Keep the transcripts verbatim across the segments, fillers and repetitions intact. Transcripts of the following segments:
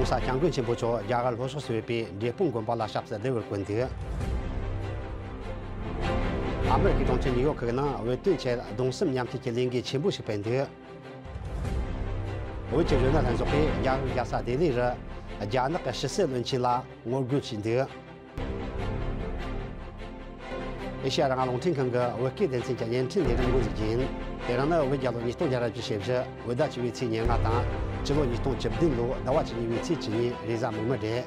ས་སྐྱབས་མགོན་ཆེན་པོ་མཆོག་རྒྱ་གར་ལྷོ་ཕྱོགས་སུ་ཡོད་པའི་འབྲས་སྤུངས་དགོན་པ་ལ་ཞབས་སུ་བདེ་བར་བཀོད་འདུག་ཨ་མི་རི་ཀའི་གྲོང་ཁྱེར་ནིའུ་ཡོག་གི་ནང་བོད་དོན་ཆེད་གདུང་སེམས་མཉམ་སྐྱེད་ཀྱི་ལས་འགུལ་ཆེན་པོ་ཞིག་སྤེལ་འདུག་བོད་ཀྱི་གཞོན་ནུ་ལྷན་ཚོགས་ཀྱིས་རྒྱ་གར་རྒྱལ་ས་ལྡི་ལི་རུ་རྒྱ་ནག་གི་ཕྱི་སྲིད་བློན་ཆེན་ལ་ངོ་རྒོལ་བྱས་འདུག་ཨེ་ཤེ་ཡ་རང་དབང་རླུང་འཕྲིན་ཁང་གི་བོད་སྐད་སྡེ་ཚན་གྱི་བརྙན་འཕྲིན་ལས་རིམ་འགོ་འཛུགས་རྒྱུ་ཡིན། དེ་རིང་ནི་བོད་རྒྱལ་ལོ་ཉིས་སྟོང་བརྒྱ་དང་བཞི་བཅུ་ཞེ་བཞི། བོད་ཟླ་བཅུ་པའི་ཚེས་ཉེར་ལྔ་དང་། སྤྱི་ལོ་ཉིས་སྟོང་བཅུ་བདུན་ལོའི་ཟླ་བ་བཅུ་གཉིས་པའི་ཚེས་བཅུ་གཉིས། རེས་གཟའ་མིག་དམར་རེད།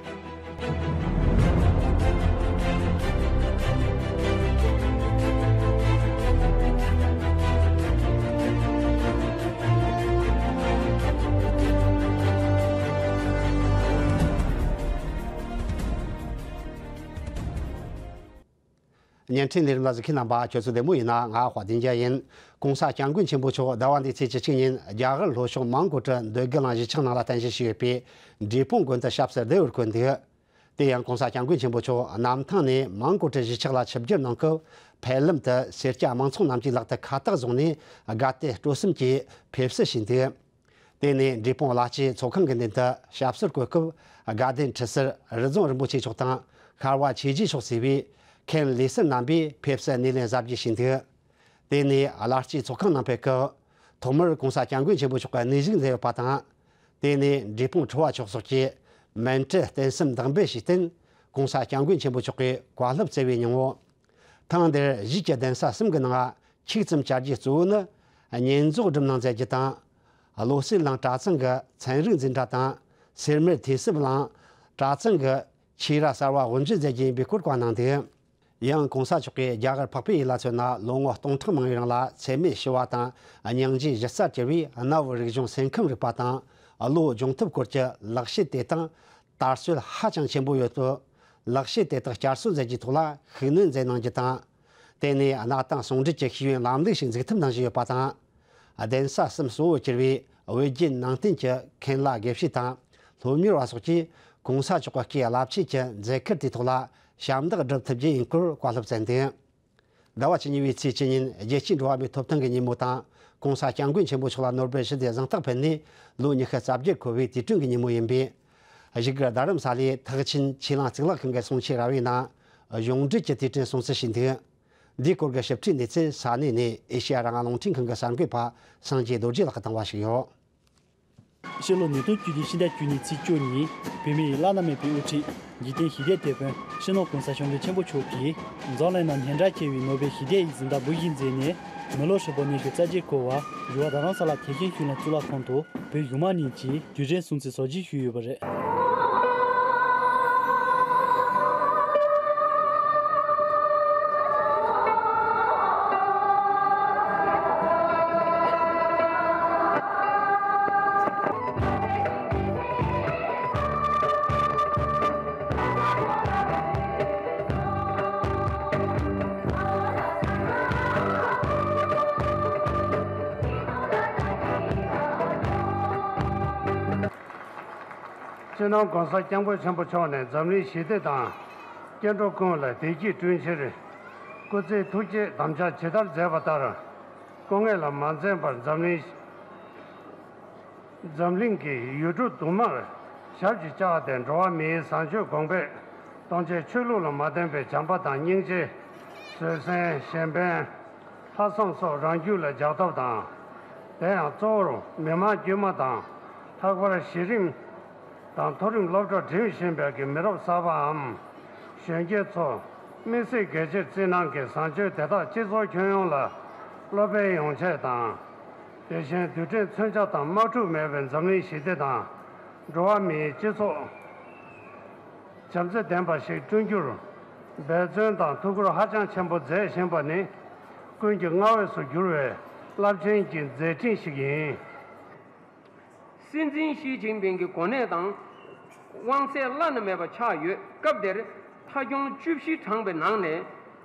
བརྙན་འཕྲིན་ལས་རིམ་ལ་གཟིགས་མཁན་རྣམ་པ་ཁྱོད་ཚོ་བདེ་མོ་ཡིན་ན། ང་ཧྭ་བདེ་འཇགས་ཡིན། ༸གོང་ས་༸སྐྱབས་མགོན་ཆེན་པོ་མཆོག་ཟླ་བ་འདིའི་ཚེས་བཅུ་གཅིག་ཉིན་རྒྱ་གར་ལྷོ་ཕྱོགས་མོན་གྷོ་གྲུ་འདོད་རྒུ་གླིང་གཞིས་ཆགས་ནང་ལ་རྟེན་གཞི་བྱས་ཡོད་པའི་འབྲས་སྤུངས་དགོན་དུ་ཞབས་སུ་བདེ་བར་བཀོད་འདུག་དེ་ཡང་༸གོང་ས་༸སྐྱབས་མགོན་ཆེན་པོ་མཆོག་གནམ་ཐང་ནས་མོན་གྷོ་གྲུ་གཞིས་ཆགས་ལ་ཆིབས་བསྒྱུར་གནང་སྐབས། ཕེབས་ལམ་དུ་སེར་སྐྱ་མང་ཚོགས་རྣམས་ཀྱིས་ལག་ཏུ་ཁ་བཏགས་བཟུང་ནས་དགའ་དད་སྤྲོ་གསུམ་གྱིས་ཕེབས་བསུ་ཞུས་འདུག་དེ་ནས་འབྲས་སྤུངས་བླ་སྤྱིའི་ཚོགས་ཁང་གི་མདུན་དུ་ཞབས་སོར་བཀོད་སྐབས། དགའ་ལྡན་ཁྲི་ཟུར་རི་རྫོང་རིན་པོ་ཆེ་མཆོག་དང་། ཤར་བ་ཆོས་རྗེ་མཆོག་ཟེར་བའི་མཁན་ལས་ཟུར་རྣམ་པས་ཕེབས་བསུ་སྣེ་ལེན་གཟབ་རྒྱས་བྱས་འདུག་དེ་ནས་བླ་སྤྱིའི་ཚོགས་ཁང་ནང་ཕེབས་སྐབས། ཐོག་མར་༸གོང་ས་༸སྐྱབས་མགོན་ཆེན་པོ་མཆོག་གི་གནས་བཞུགས་མཛད་ཡོད་པ་དང་། དེ་ནས་འབྲས་སྤུངས་ཁྲི་པ་མཆོག་སོགས་ཀྱིས་མཎྜལ་རྟེན་གསུམ་བདག་འབུལ་བྱས་བསྟུན། ༸གོང་ས་༸སྐྱབས་མགོན་ཆེན་པོ་མཆོག་གི་བཀའ་སློབ་སྩལ་བའི་སྙིང་པོ། ཐེངས་འདིར་ཡུལ་གྱི་གདན་ས་གསུམ་གྱི་ནང་ཁྱུག་ཙམ་བཅར་རྒྱུའི་གཙོ་བོ་ནི། བསྙེན་རྫོགས་སྒྲུབ་གནང་མཛད་རྒྱུ་དང་། བློ་གསལ་གླིང་གྲྭ་ཚང་གི་ཚན་རིག་འཛིན་གྲྭ་དང་། སེར་སྨད་ཐོས་བསམ་གླིང་གྲྭ་ཚང་གི་ཆོས་ར་གསར་བ་དབུ་འབྱེད་མཛད་རྒྱུ་ཡིན་པའི་སྐོར་བཀའ་གནང་འདུག་ཡང་༸གོང་ས་མཆོག་གིས་རྒྱ་གར་འཕགས་པའི་ཡུལ་ལ་མཚོན་ན། ལོ་ངོ་སྟོང་ཕྲག་མང་པོའི་རིང་ལ་འཚེ་མེད་ཞི་བ་དང་སྙིང་རྗེ་གཞི་རྩར་གྱུར་བའི་གནའ་བོའི་རིག་གཞུང་སེམས་ཁམས་རིག་པ་དང་། བློ་སྦྱོང་ཐབས་སྐོར་གྱི་ལེགས་བཤད་དེ་དག་དར་སྲོལ་ཧ་ཅང་ཆེན་པོ་ཡོད་སྟབས། ལེགས་བཤད་དེ་དག་བསྐྱར་གསོ་མཛད་རྒྱུའི་ཐོག་ལ་ཤུགས་སྣོན་མཛད་གནང་རྒྱུ་དང་། དེ་ནས་གནའ་དེང་ཟུང་འབྲེལ་གྱི་ཤེས་ཡོན་ལམ་ལུགས་ཤིག་འཛུགས་ཐབས་གནང་བཞིན་ཡོད་པ་དང་། གདན་ས་གསུམ་གཙོ་བོར་གྱུར་བའི་བོད་བརྒྱུད་ནང་བསྟན་གྱི་མཁན་བླ་དགེ་བཤེས་དང་སློབ་གཉེར་བ་སོགས་ཀྱིས་༸གོང་ས་མཆོག་གི་སྐུའི་རླབས་ཆེན་གྱི་མཛད་ཁུར་དེའི་ཐོག་ལ་ཞབས་འདེགས་སྒྲུབ་ཐུབ་རྒྱུ་ཡིན་སྐོར་བཀའ་སློབ་སྩལ་འདུག་ཟླ་བ་བཅུ་གཉིས་པའི་ཚེས་བཅུ་ཉིན་རྒྱལ་སྤྱིའི་འགྲོ་བ་མིའི་ཐོབ་ཐང་གི་ཉིན་མོ་དང་། ༸གོང་ས་༸སྐྱབས་མགོན་ཆེན་པོ་མཆོག་ལ་ནོ་སྦེལ་ཞི་བདེའི་གཟེངས་རྟགས་ཕུལ་ནས་ལོ་ཉི་ཤུ་རྩ་བརྒྱད་འཁོར་བའི་དུས་དྲན་གྱི་ཉིན་མོ་ཡིན་པས། བཞུགས་སྒར་རྡ་རམ་ས་ལའི་ཐེག་ཆེན་ཆོས་གླིང་གཙུག་ལག་ཁང་གི་གསུང་ཆོས་ར་བའི་ནང་གཞུང་འབྲེལ་གྱི་དུས་དྲན་སྲུང་བརྩི་ཞུས་འདུག་འདིའི་སྐོར་གྱི་ཞིབ་ཕྲའི་གནས་ཚུལ་ས་གནས་ནས་ཨེ་ཤེ་ཡ་རང་དབང་རླུང་འཕྲིན་ཁང་གི་གསར་འགོད་པ་སངས་རྒྱས་རྡོ་རྗེ་ལགས་ཀྱིས་བཏང་བ་ཞིག་ཡོད། ཕྱི་ལོ་ཉིས་སྟོང་བཅུ་བདུན་ཕྱི་ཟླ་བཅུ་གཉིས་ཚེས་བཅུ་གཉིས། བོད་མིའི་བླ་ན་མེད་པའི་དབུ་ཁྲིད་འཇིག་རྟེན་ཞི་བདེའི་དེད་དཔོན་སྤྱི་ནོར་༸གོང་ས་༸སྐྱབས་མགོན་ཆེན་པོ་མཆོག་གིས་འཛམ་གླིང་ནང་སྙན་གྲགས་ཆེ་བའི་ནོ་སྦེལ་ཞི་བདེའི་གཟེངས་རྟགས་འབུལ་བཞེས་མཛད་ནས་མི་ལོ་ཧྲིལ་པོ་ཉི་ཤུ་རྩ་བརྒྱད་འཁོར་བར་བཞུགས་སྒར་རྡ་རམ་ས་ལ་ཐེག་ཆེན་ཆོས་གླིང་གཙུག་ལག་ཁང་དུ་བོད་གཞུང་མང་གཉིས་ཀྱིས་དུས་དྲན་སྲུང་བརྩི་གཟབ་རྒྱས་ཞུས་ཡོད་པ་རེད། སྤྱི་ནོར་༸གོང་ས་༸སྐྱབས་མགོན་ཆེན་པོ་མཆོག་ནས་འཛམ་གླིང་ཞི་བདེ་དང་། སྐྱེ་འགྲོ་ཀུན་ལ་བདེ་སྐྱིད་བསྐྲུན་ཕྱིར། སྐུ་ཚེའི་ཐུགས་བསྐྱེད་དམ་བཅའ་ཇི་ལྟར་མཛད་པ་ལྟར། སྐུ་ངལ་ལ་མ་འཛེམས་པར་འཛམ་གླིང་། འཛམ་གླིང་གི་ཡུལ་གྲུ་དུ་མར་ཞབས་ཀྱིས་བཅགས་ཏེ། འགྲོ་བ་མིའི་བཟང་སྤྱོད་གོང་འཕེལ་གཏོང་ཆེད། ཆོས་ལུགས་ལ་མ་བརྟེན་པའི་བྱམས་པ་དང་སྙིང་རྗེ། བཟོད་བསྲན། གཞན་ཕན། ལྷག་བསམ་སོགས་རང་རྒྱུད་ལ་འཇགས་ཐབས་དང་། དེ་ཡང་གཙོ་བོར་མི་དམངས་དཀྱུས་མ་དང་། ལྷག་པར་གཞི་རིམ་དང་མཐོ་རིམ་སློབ་གྲྭར་འགྲིམ་བཞིན་པའི་མི་རབས་གསར་པའམ། གཞོན་སྐྱེས་ཚོ་དམིགས་བསལ་གལ་ཆེར་བརྩིས་གནང་གི་བཟང་སྤྱོད་དེ་དག་སྤྱི་ཚོགས་ཁྱོན་ཡོངས་ལ་སློབ་སྤེལ་ཡོང་ཆེད་དང་། དེ་བཞིན་རྡུལ་ཕྲན་མཚོན་ཆ་དང་དམག་འཁྲུག་མེད་པའི་འཛམ་གླིང་ཞི་བདེ་དང་། འགྲོ་བ་མིའི་སྤྱི་ཚོགས་བྱམས་བརྩེ་ལྡན་པ་ཞིག་བསྐྲུན་རྒྱུར་འབད་བརྩོན་དང་ཐུགས་ཁུར་ཧ་ཅང་ཆེན་པོ་མཛད་བཞིན་པ་ནི། ཀུན་གྱི་བསྔགས་འོས་སུ་གྱུར་བའི་རླབས་ཆེན་གྱི་མཛད་འཕྲིན་ཞིག་ཡིན། སྲིད་འཛིན་ཞི་ཅིན་ཕིང་གི་གོ་གནས་དང་དབང་ཚད་བླ་ན་མེད་པ་ཆགས་ཡོད། སྐབས་དེར་མཐའ་སྐྱོང་བཅུ་བཞི་བགྲངས་པའི་ནང་ནས་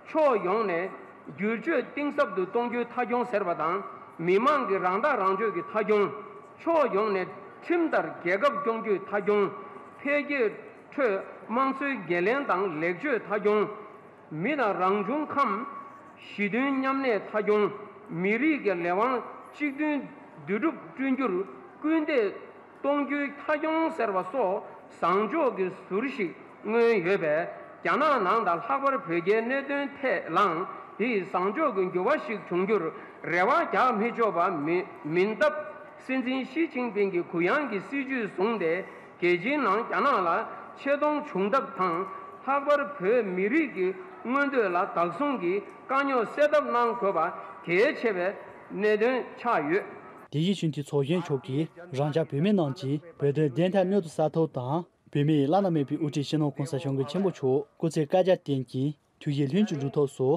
ཕྱོགས་ཡོངས་ནས་བསྒྱུར་བཅོས་གཏིང་ཟབ་ཏུ་གཏོང་རྒྱུའི་མཐའ་སྐྱོང་ཟེར་བ་དང་། མི་དམངས་ཀྱི་རང་ཐག་རང་གཅོད་ཀྱི་མཐའ་སྐྱོང་། ཕྱོགས་ཡོངས་ནས་ཁྲིམས་ལྟར་རྒྱལ་ཁབ་སྐྱོང་རྒྱུའི་མཐའ་སྐྱོང་། འཕེལ་རྒྱས་ཁྲོད་དམངས་གཙོའི་འགན་ལེན་དང་ལེགས་བཅོས་མཐའ་སྐྱོང་། མི་དང་རང་བྱུང་ཁམས་ཞི་མཐུན་མཉམ་གནས་མཐའ་སྐྱོང་། མི་རིགས་ཀྱི་ལས་དབང་གཅིག་མཐུན་འདུས་གྲུབ་བསྐྲུན་རྒྱུར་སྐུལ་འདེད་གཏོང་རྒྱུའི་མཐའ་སྐྱོང་ཟེར་བ་སོགས་ བཟང་ཕྱོགས་ཀྱི་ཟུར་ཞིག་མངོན་ཡོད་པས། རྒྱ་ནག་ནང་དང་ལྷག་པར་བོད་རྒྱའི་གནད་དོན་ཐད་ལའང་དེ་ཡི་བཟང་ཕྱོགས་ཀྱི་འགྱུར་བ་ཞིག་འབྱུང་རྒྱུར་རེ་བ་རྒྱག་མི་ཆོག་པ་མིན་མིན་སྟབས། སྲིད་འཛིན་ཞི་ཅིན་ཕིང་གིས་གུ་ཡངས་ཀྱི་སྲིད་ཇུས་བཟུང་སྟེ། རྒྱལ་སྤྱིའི་ནང་རྒྱ་ནག་ལ་ཆེ་མཐོང་བྱུང་ཐབས་དང་། ལྷག་པར་བོད་མི་རིགས་ཀྱི་མངོན་འདོད་ལ་བདག་བཟུང་གིས་དཀའ་རྙོག་སེལ་ཐབས་གནང་དགོས་པ་གལ་ཆེ་བའི་གནད་དོན་ཆགས་ཡོད། དེ་ཡི་ཤུན་ཏི་ཚོགས་གཞོན་མཆོག་གིས་རང་ཅག་བོད་མི་རྣམས་ཀྱིས་བོད་དོན་བདེན་མཐའ་མྱུར་དུ་གསལ་ཐབས་དང་། བོད་མིའི་བླ་ན་མེད་པའི་དབུ་ཁྲིད་སྤྱི་ནོར་གོང་ས་སྐྱབས་མགོན་ཆེན་པོ་མཆོག་སྐུ་ཚེ་བསྐལ་བརྒྱར་བརྟན་ཅིང་ཐུགས་བཞེད་ལྷུན་གྱིས་འགྲུབ་ཐབས་སུ།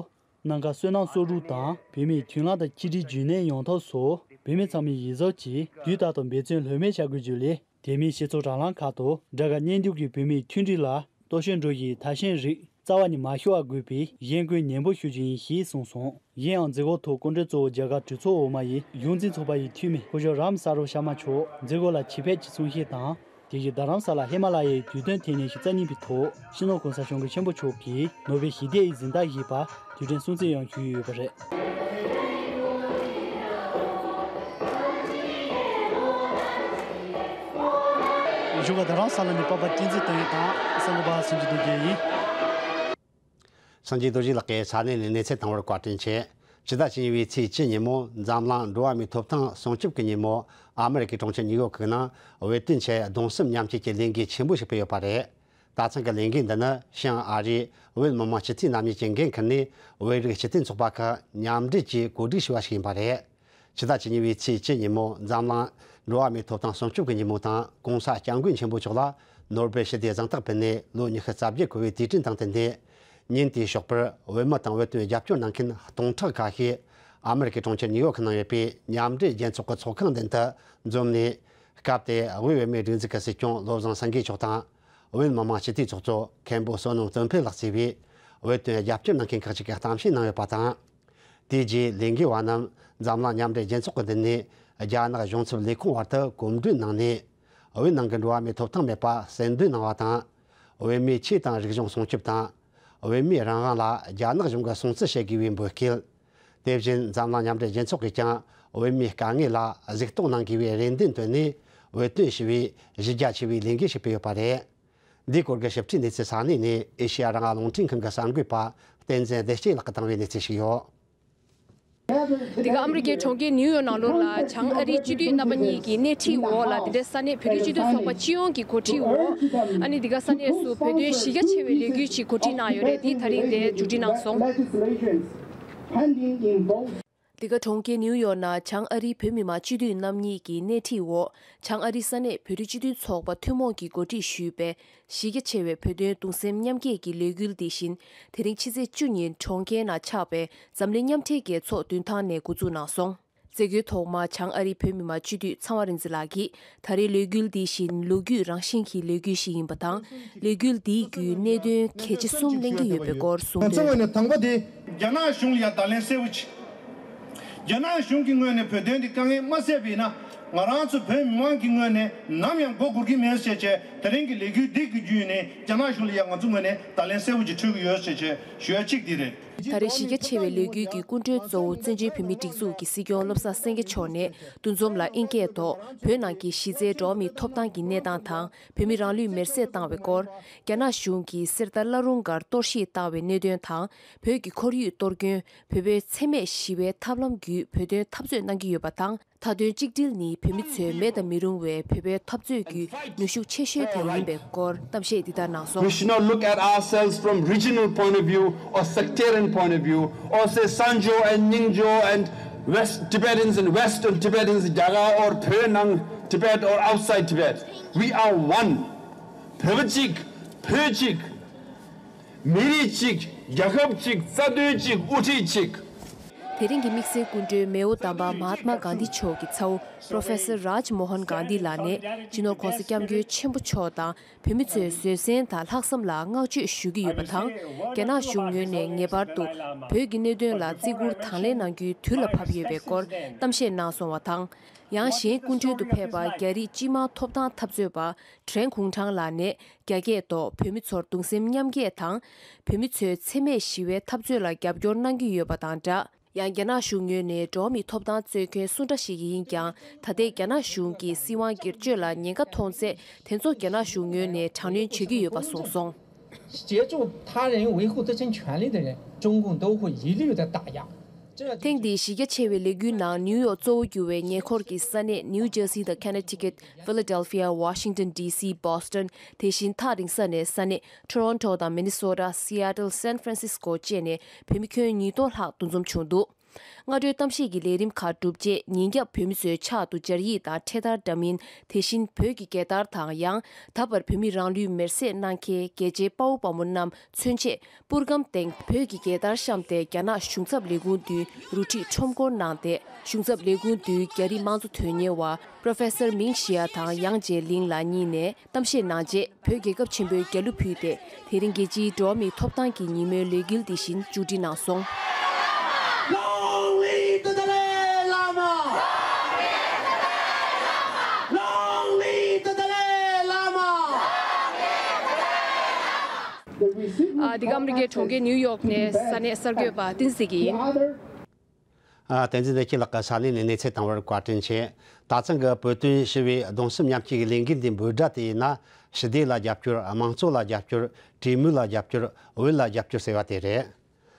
ནམ་མཁའ་བསོད་ནམས་གསོག་རུང་དང་བོད་མིའི་མདུན་ལམ་དང་ཆིག་སྒྲིལ་རྒྱུན་གནས་ཡོང་ཐབས་སུ་བོད་མི་ཚང་མས་ཡིད་གཟབ་ཀྱིས་དུས་རྟག་ཏུ་འབད་བརྩོན་ལྷོད་མེད་བྱ་དགོས་ཞུས་ལས། དེ་མིན་སྤྱི་ཚོགས་དྲ་ལམ་ཁག་ཏུ་དགྲ་དགའ་གཉེན་སྡུག་གིས་བོད་མིའི་མཐུན་སྒྲིལ་ལ་གཏོར་བཤིག་འགྲོ་བཞིན་ཐར་ཞོར་རིགས་རྩ་བ་ནས་མ་ཤོར་བ་དགོས་པའི་གཞེན་སྐུལ་ནན་པོ་ཞུ་རྒྱུ་ཡིན་ཞེས་གསུངས་སོང་། གཞན་ཡང་མཛད་སྒོ་ཐོག་སྐུ་མགྲོན་གཙོ་བོ་རྒྱ་གར་གྲོས་ཚོགས་འོག་མ་ཡི་གཞུང་འཛིན་ཚོགས་པ་ཡི་འཐུས་མི་སྐུ་ཞབས་རམ་ས་རོ་ཤར་མ་མཆོག་མཛད་སྒོ་ལ་ཆེད་ཕེབས་ཀྱིས་གསུང་བཤད་དང་། དེ་བཞིན་རྡ་རམ་ས་ལ་ཧི་མ་ལ་ཡའི་དུས་སྟོན་དེ་ནས་ཞེ་རྩ་གཉིས་པའི་ཐོག་སྤྱི་ནོར་གོང་ས་སྐྱབས་མགོན་ཆེན་པོ་མཆོག་གིས་ནོ་བེལ་ཞི་བདེའི་གཟེངས་རྟགས་བཞེས་པ་དུས་དྲན་སྲུང་བརྩི་ཡང་ཞུས་ཡོད་པ་རེད། བཞུགས་སྒར་རྡ་རམ་ས་ལ་ནས་པ་པ་བསྟན་འཛིན་དོན་ཡོད་དང་གསར་འགོད་པ་སངས་རྒྱས་རྡོ་རྗེ་ཡིན། སངས་རྒྱས་རྡོ་རྗེ་ལགས་ཀྱིས་ས་གནས་ནས་གནས་ཚུལ་བཏང་བར་བཀའ་དྲིན་ཆེ། ཕྱི་ཟླ་བཅུ་གཉིས་པའི་ཚེས་བཅུ་ཉིན་མོ་འཛམ་གླིང་འགྲོ་བ་མིའི་ཐོབ་ཐང་སྲུང་སྐྱོབ་ཀྱི་ཉིན་མོ་ཨ་མེ་རི་ཀའི་གྲོང་ཁྱེར་ཉིའུ་ཡོག་གི་ནང་བོད་དོན་ཆེད་གདུང་སེམས་མཉམ་སྐྱེད་ཀྱི་ལས་འགུལ་ཆེན་པོ་ཞིག་སྤེལ་ཡོད་པ་རེད། ད་ཐེངས་ཀྱི་ལས་འགུལ་འདི་ནི་བྱང་ཨ་རིའི་བོད་མི་མང་སྤྱི་འཐུས་རྣམ་གཉིས་ཀྱིས་འགན་འཁུར་ནས་བོད་རིགས་སྤྱི་མཐུན་ཚོགས་པ་ཁག་མཉམ་འབྲེལ་གྱིས་གོ་སྒྲིག་ཞུས་པ་ཞིག་ཡིན་པ་རེད། ཕྱི་ཟླ་བཅུ་གཉིས་པའི་ཚེས་བཅུ་ཉིན་མོ་འཛམ་གླིང་འགྲོ་བ་མིའི་ཐོབ་ཐང་སྲུང་སྐྱོབ་ཀྱི་ཉིན་མོ་དང་གོང་ས་སྐྱབས་མགོན་ཆེན་པོ་མཆོག་ལ་ནོ་བེལ་ཞི་བདེའི་གཟེངས་རྟགས་ཕུལ་ནས་ལོ་ཉི་ཤུ་རྩ་བརྒྱད་འཁོར་བའི་དུས་དྲན་དང་བསྟུན་ཏེ། ཉིན་དེའི་ཞོགས་པར་བོད་མི་དང་བོད་དོན་རྒྱབ་སྐྱོར་གནང་མཁན་སྟོང་ཕྲག་ཁ་ཤས་ཨ་མེ་རི་ཀའི་གྲོང་ཁྱེར་ཉིའུ་ཡོག་གི་ནང་ཡོད་པའི་མཉམ་འབྲེལ་རྒྱལ་ཚོགས་ཀྱི་ཚོགས་ཁང་མདུན་དུ་འཛོམས་ནས། སྐབས་དེར་དབུས་བོད་མིའི་སྒྲིག་འཛུགས་ཀྱི་སྲིད་སྐྱོང་བློ་བཟང་སེང་གེ་མཆོག་དང་། བོད་མི་མང་སྤྱི་འཐུས་ཚོགས་གཙོ་མཁན་པོ་བསོད་ནམས་བསྟོད་འཕེལ་ལགས་བཅས་པས་བོད་དོན་རྒྱབ་སྐྱོར་གནང་མཁན་ཁག་ཅིག་གིས་གཏམ་བཤད་གནང་ཡོད་པ་དང་། དེའི་རྗེས་ལས་འགུལ་བ་རྣམས་འཛམ་གླིང་མཉམ་འབྲེལ་རྒྱལ་ཚོགས་ཀྱི་མདུན་ནས་རྒྱ་ནག་གཞུང་ཚབ་ལས་ཁུངས་བར་དུ་གོམ་བགྲོད་གནང་ནས། བོད་ནང་གི་འགྲོ་བ་མིའི་ཐོབ་ཐང་མེད་པ་གསལ་འདོན་གནང་བ་དང་། བོད་མིའི་ཆོས་དང་རིག་གཞུང་སྲུང་སྐྱོབ་དང་། བོད་མིའི་རང་དབང་ལ་རྒྱ་ནག་གཞུང་གིས་སྲུང་བརྩི་བྱེད་དགོས་པའི་འབོད་སྐུལ། དེ་བཞིན་འཛམ་གླིང་མཉམ་འབྲེལ་རྒྱལ་ཚོགས་ཀྱིས་ཀྱང་བོད་མིའི་དཀའ་ངལ་ལ་གཟིགས་རྟོག་གནང་དགོས་པའི་རེ་འདུན་བཏོན་ནས། བོད་དོན་ཞི་བའི་གཞི་རྒྱ་ཆེ་བའི་ལས་འགུལ་ཞིག་སྤེལ་ཡོད་པ་རེད། འདིའི་སྐོར་གྱི་ཞིབ་ཕྲའི་གནས་ཚུལ་ས་གནས་ནས་ཨེ་ཤེ་ཡ་རང་དབང་རླུང་འཕྲིན་ཁང་གི་གསར་འགོད་པ་བསྟན་འཛིན་བདེ་སྐྱིད་ལགས་ཀྱིས་བཏང་བའི་གནས་ཚུལ་ཞིག་ཡོད། འདི་ག་ཨ་མི་རི་ཀའི་གྲོང་ཁྱེར་ནིའུ་ཡོག་ནང་ལོགས་ལ་བྱང་ཨ་རིའི་སྤྱི་འཐུས་རྣམ་པ་གཉིས་ཀྱི་སྣེ་ཁྲིད་འོག་ལ། འདི་འདྲའི་ས་གནས་བོད་རིགས་སྤྱི་མཐུན་ཚོགས་པ་སྤྱི་ཡོངས་ཀྱི་གོ་སྒྲིག་འོག་ཨ་ནི་འདི་ག་ས་གནས་སུ་བོད་དོན་གཞི་རྒྱ་ཆེ་བའི་ལས་འགུལ་ཞིག་གོ་སྒྲིག་གནང་ཡོད་རེད། འདི་ད་རིང་འདིར་མཇུག་སྒྲིལ་གནང་སོང་། འདི་ག་གྲོང་ཁྱེར་ནིའུ་ཡོག་ནང་བྱང་ཨ་རིའི་བོད་མི་མང་སྤྱི་འཐུས་རྣམ་གཉིས་ཀྱི་སྣེ་ཁྲིད་འོག་བྱང་ཨ་རིའི་ས་གནས་བོད་རིགས་སྤྱི་མཐུན་ཚོགས་པ་ཐུན་མོང་གིས་གོ་སྒྲིག་ཞུས་པའི་གཞི་རྒྱ་ཆེ་བའི་བོད་དོན་གདུང་སེམས་མཉམ་སྐྱེད་ཀྱི་ལས་འགུལ་འདི་བཞིན་དེ་རིང་ཕྱི་ཚེས་བཅུ་ཉིན་གྲོང་ཁྱེར་ནང་ཆགས་པའི་འཛམ་གླིང་མཉམ་འབྲེལ་རྒྱལ་ཚོགས་མདུན་ཐང་ནས་འགོ་འཛུགས་གནང་སོང་། མཛད་སྒོའི་ཐོག་མར་བྱང་ཨ་རིའི་བོད་མི་མང་སྤྱི་འཐུས་ཚངས་དབང་རིག་འཛིན་ལགས་ཀྱིས་ད་རེས་ལས་འགུལ་འདི་བཞིན་ལོ་རྒྱུས་རང་བཞིན་གྱི་ལས་འགུལ་ཞིག་ཡིན་པ་དང་། ལས་འགུལ་འདིའི་བརྒྱུད་གནད་དོན་གལ་ཆེ་གསུམ་གླེང་གི་ཡོད་པའི་སྐོར་གསུངས་དོན། ང་ཚོ་ངོས་ནས་དང་པོ་དེ། རྒྱ་ནག་གཞུང་ལ་ཡང་བརྡ་ལན་གསལ་བོ་བྱེད། རྒྱ་ནག་གཞུང་གི་ངོས་ནས་བོད་དོན་འདི་དཀའ་ངལ་མ་སེལ་བ་ཡིན་ན། ང་རང་ཚོ་བོད་མི་མང་གི་ངོས་ནས་ནམ་ཡང་མགོ་སྒུར་གྱི་མེད་ཟེར་བྱས། དེ་རིང་གི་ལས་འགུལ་འདི་གི་བརྒྱུད་ནས་རྒྱ་ནག་གཞུང་ལ་ཡང་ང་ཚོ་ངོས་ནས་བརྡ་ལན་གསལ་བོ་ཅིག་འཕྲོད་ཀྱི་ཡོད་ཟེར་བྱས་ཞུ་ཡ་གཅིག་འདི་རེད། ད་རེས་གཞི་རྒྱ་ཆེ་བའི་ལས་འགུལ་གྱི་སྐུ་མགྲོན་གཙོ་བོ་བཙན་བྱོལ་བོད་མིའི་སྒྲིག་འཛུགས་ཀྱི་སྲིད་སྐྱོང་བློ་བཟང་སེང་གེ་མཆོག་ནས་འདུ་འཛོམས་ལ་དབྱིན་སྐད་ཐོག་བོད་ནང་གི་གཞི་རྩའི་འགྲོ་བ་མིའི་ཐོབ་ཐང་གི་གནས་སྟངས་དང་། བོད་མི་རང་ལུས་མེར་སྲེག་བཏང་བའི་སྐོར། རྒྱ་ནག་གཞུང་གིས་གསེར་རྟ་བླ་རུང་སྒར་གཏོར་བཤིག་བཏང་བའི་གནད་དོན་དང་། བོད་ཀྱི་ཁོར་ཡུག་གཏོར་སྐྱོན། བོད་པའི་འཚེ་མེད་ཞི་བའི་ཐབས་ལམ་བརྒྱུད་བོད་དོན་འཐབ་རྩོད་གནང་གི་ཡོད་པ་དང་། མཐའ་དོན་གཅིག་སྒྲིལ་ནི་བོད་མི་ཚོའི་མེད་དུ་མི་རུང་བའི་བོད་པའི་འཐབ་རྩོད་ཀྱི་ནུས་ཤུགས་ཆེ་ཤོས་དེ་ཡིན་པའི་སྐོར་གཏམ་བཤད་འདི་ལྟར་གནང་སོང་། We should not look at ourselves from regional point of view or sectarian point of view or say Sanjo and Nyingjo and West Tibetans and Western Tibetans, Jaga or Phöe Nang Tibet or outside Tibet. We are one. བོད་པ་གཅིག་བོད་གཅིག་མི་རིགས་གཅིག་རྒྱལ་ཁབ་གཅིག་རྩ་དོན་གཅིག་དབུ་ཁྲིད་གཅིག་དེ་རིང་གི་དམིགས་བསལ་སྐུ་མགྲོན་མེའོ་དམ་པ་མ་ཧཱ་ཏྨ་གྷན་དྷི་མཆོག་གི་ཚ་བོ་Professor Raj Mohan Gandhi ལགས་ནས་སྤྱི་ནོར་༧གོང་ས་༧སྐྱབས་མགོན་ཆེན་པོ་མཆོག་དང་བོད་མི་ཚོའི་བཟོད་བསྲན་དང་ལྷག་བསམ་ལ་བསྔགས་བརྗོད་ཞུ་གི་ཡོད་པ་དང་། རྒྱ་ནག་གཞུང་ངོས་ནས་ངེས་པར་དུ་བོད་ཀྱི་གནད་དོན་ལ་བརྩི་བཀུར་དང་ལེན་གནང་རྒྱུའི་དུས་ལ་བབ་ཡོད་པའི་སྐོར་གཏམ་བཤད་གནང་སོང་བ་དང་། ཡང་གཞན་སྐུ་མགྲོན་དུ་ཕེབས་པ་རྒྱ་རིགས་སྤྱི་དམངས་ཐོབ་ཐང་འཐབ་རྩོད་པ་ཁྲེན་གུང་ཁྲང་ལགས་ནས་རྒྱ་སྐད་ཐོག་བོད་མི་ཚོར་གདུང་སེམས་མཉམ་སྐྱེད་དང་། བོད་མི་ཚོའི་འཚེ་མེད་ཞི་བའི་འཐབ་རྩོད་ལ་རྒྱབ་སྐྱོར་གནང་གི་ཡོད་པ་དང་སྦྲགས། ཡང་རྒྱ་ནག་གཞུང་ངོས་ནས་འགྲོ་བ་མིའི་ཐོབ་ཐང་རྩོད་མཁན་སུ་འདྲ་ཞིག་ཡིན་ཀྱང་། ད་ལྟའི་རྒྱ་ནག་གཞུང་གིས་སྲིད་དབང་སྒེར་གཅོད་ལ་ཉེན་ཁ་མཐོང་ཚེ། དེ་ཚོ་རྒྱ་ནག་གཞུང་ངོས་ནས་དྲག་གནོན་བྱེད་ཀྱི་ཡོད་པ་གསུངས་སོང་། 协助他人维护自身权利的人，中共都会一律的打压。这 ཐེངས་འདིའི་གཞི་རྒྱ་ཆེ་བའི་ལས་འགུལ་ནང་ནིའུ་ཡོག་གཙོ་བོ་གྱུར་བའི་ཉེ་འཁོར་གྱི་ས་གནས་ནིའུ་ཇར་སི་དང་ཁ་ནེ་ཊི་ཀེཊ། ཕི་ལ་ཌེལ་ཕི་ཡ། ཝ་ཤིང་ཏོན་ཌི་སི། བྷོ་སི་ཊོན། དེ་བཞིན་ཐག་རིང་ས་ནས་ས་གནས་ཊོ་རོན་ཊོ་དང་མི་ནི་སོ་ཊ། སི་ཨེ་ཊལ། སན་ཧྥ་རན་སིས་ཀོ་བཅས་ནས་བོད་མི་ཁྱོན་ཉིས་སྟོང་ལྷག་འདུ་འཛོམས་བྱུང་འདུག་སྔ་དྲོའི་གཏམ་བཤད་ཀྱི་ལས་རིམ་ཁག་གྲུབ་རྗེས། ཉིན་རྒྱབ་བོད་མི་ཚོའི་ཕྱག་ཏུ་སྦྱར་ཡིག་དང་འཕྲེད་དར་འདྲ་མིན། དེ་བཞིན་བོད་ཀྱི་རྒྱལ་དར་དང་། ཡང་ད་བར་བོད་མི་རང་ལུས་མེར་སྲེག་གནང་མཁན་རྒྱལ་གཅེས་དཔའ་བོ་དཔའ་མོ་རྣམས་མཚོན་ཆེད། པུར་སྒམ་སྟེང་བོད་ཀྱི་རྒྱལ་དར་བཤམས་ཏེ། རྒྱ་ནག་གཞུང་ཚབ་ལས་ཁུངས་མདུན་རུ་ཁྲིད་ཁྲོམ་སྐོར་གནང་སྟེ། གཞུང་ཚབ་ལས་ཁུངས་མདུན་རྒྱ་རིགས་དམངས་གཙོ་དོན་གཉེར་བ་པོ་རོ་ཕེ་སར་མིང་ཞི་ཡ་དང་ཡང་ཅེ་ལིང་ལགས་གཉིས་ནས་གཏམ་བཤད་གནང་རྗེས། བོད་རྒྱལ་ཁབ་ཆེན་པོའི་རྒྱལ་གླུ་ཕུལ་ཏེ། དེ་རིང་རྒྱལ་སྤྱིའི་འགྲོ་བ་མིའི་ཐོབ་ཐང་གི་ཉིན་མོའི་ལས་འགུལ་འདི་བཞིན་མཇུག་སྒྲིལ་གནང་སོང་། Long live the Dalai Lama! Long live the Dalai Lama! འདི་ག་ཨ་མི་རི་ཀའི་གྲོང་ཁྱེར་ནིའུ་ཡོག་ནས་ས་གནས་གསར་འགོད་པ་བསྟན་འཛིན་ཚེ་རིང་ཡིན། ཨ། བསྟན་འཛིན་བདེ་སྐྱིད་ལགས་ཀྱིས་ས་གནས་ནས་གནས་ཚུལ་བཏང་བར་བཀའ་དྲིན་ཆེ། དྭགས་ཚང་གི་བོད་དོན་ཞི་བའི་གདུང་སེམས་མཉམ་སྐྱེད་ཀྱི་ལས་འགུལ་འདིའི་འབོད་སྒྲ་དེ་ཡིན་ན། ཞི་བདེ་ལ་རྒྱབ་སྐྱོར། དམངས་གཙོ་ལ་རྒྱབ་སྐྱོར། གྲོས་མོལ་ལ་རྒྱབ་སྐྱོར། བོད་ལ་རྒྱབ་སྐྱོར་ཟེར་བ་དེ་རེད།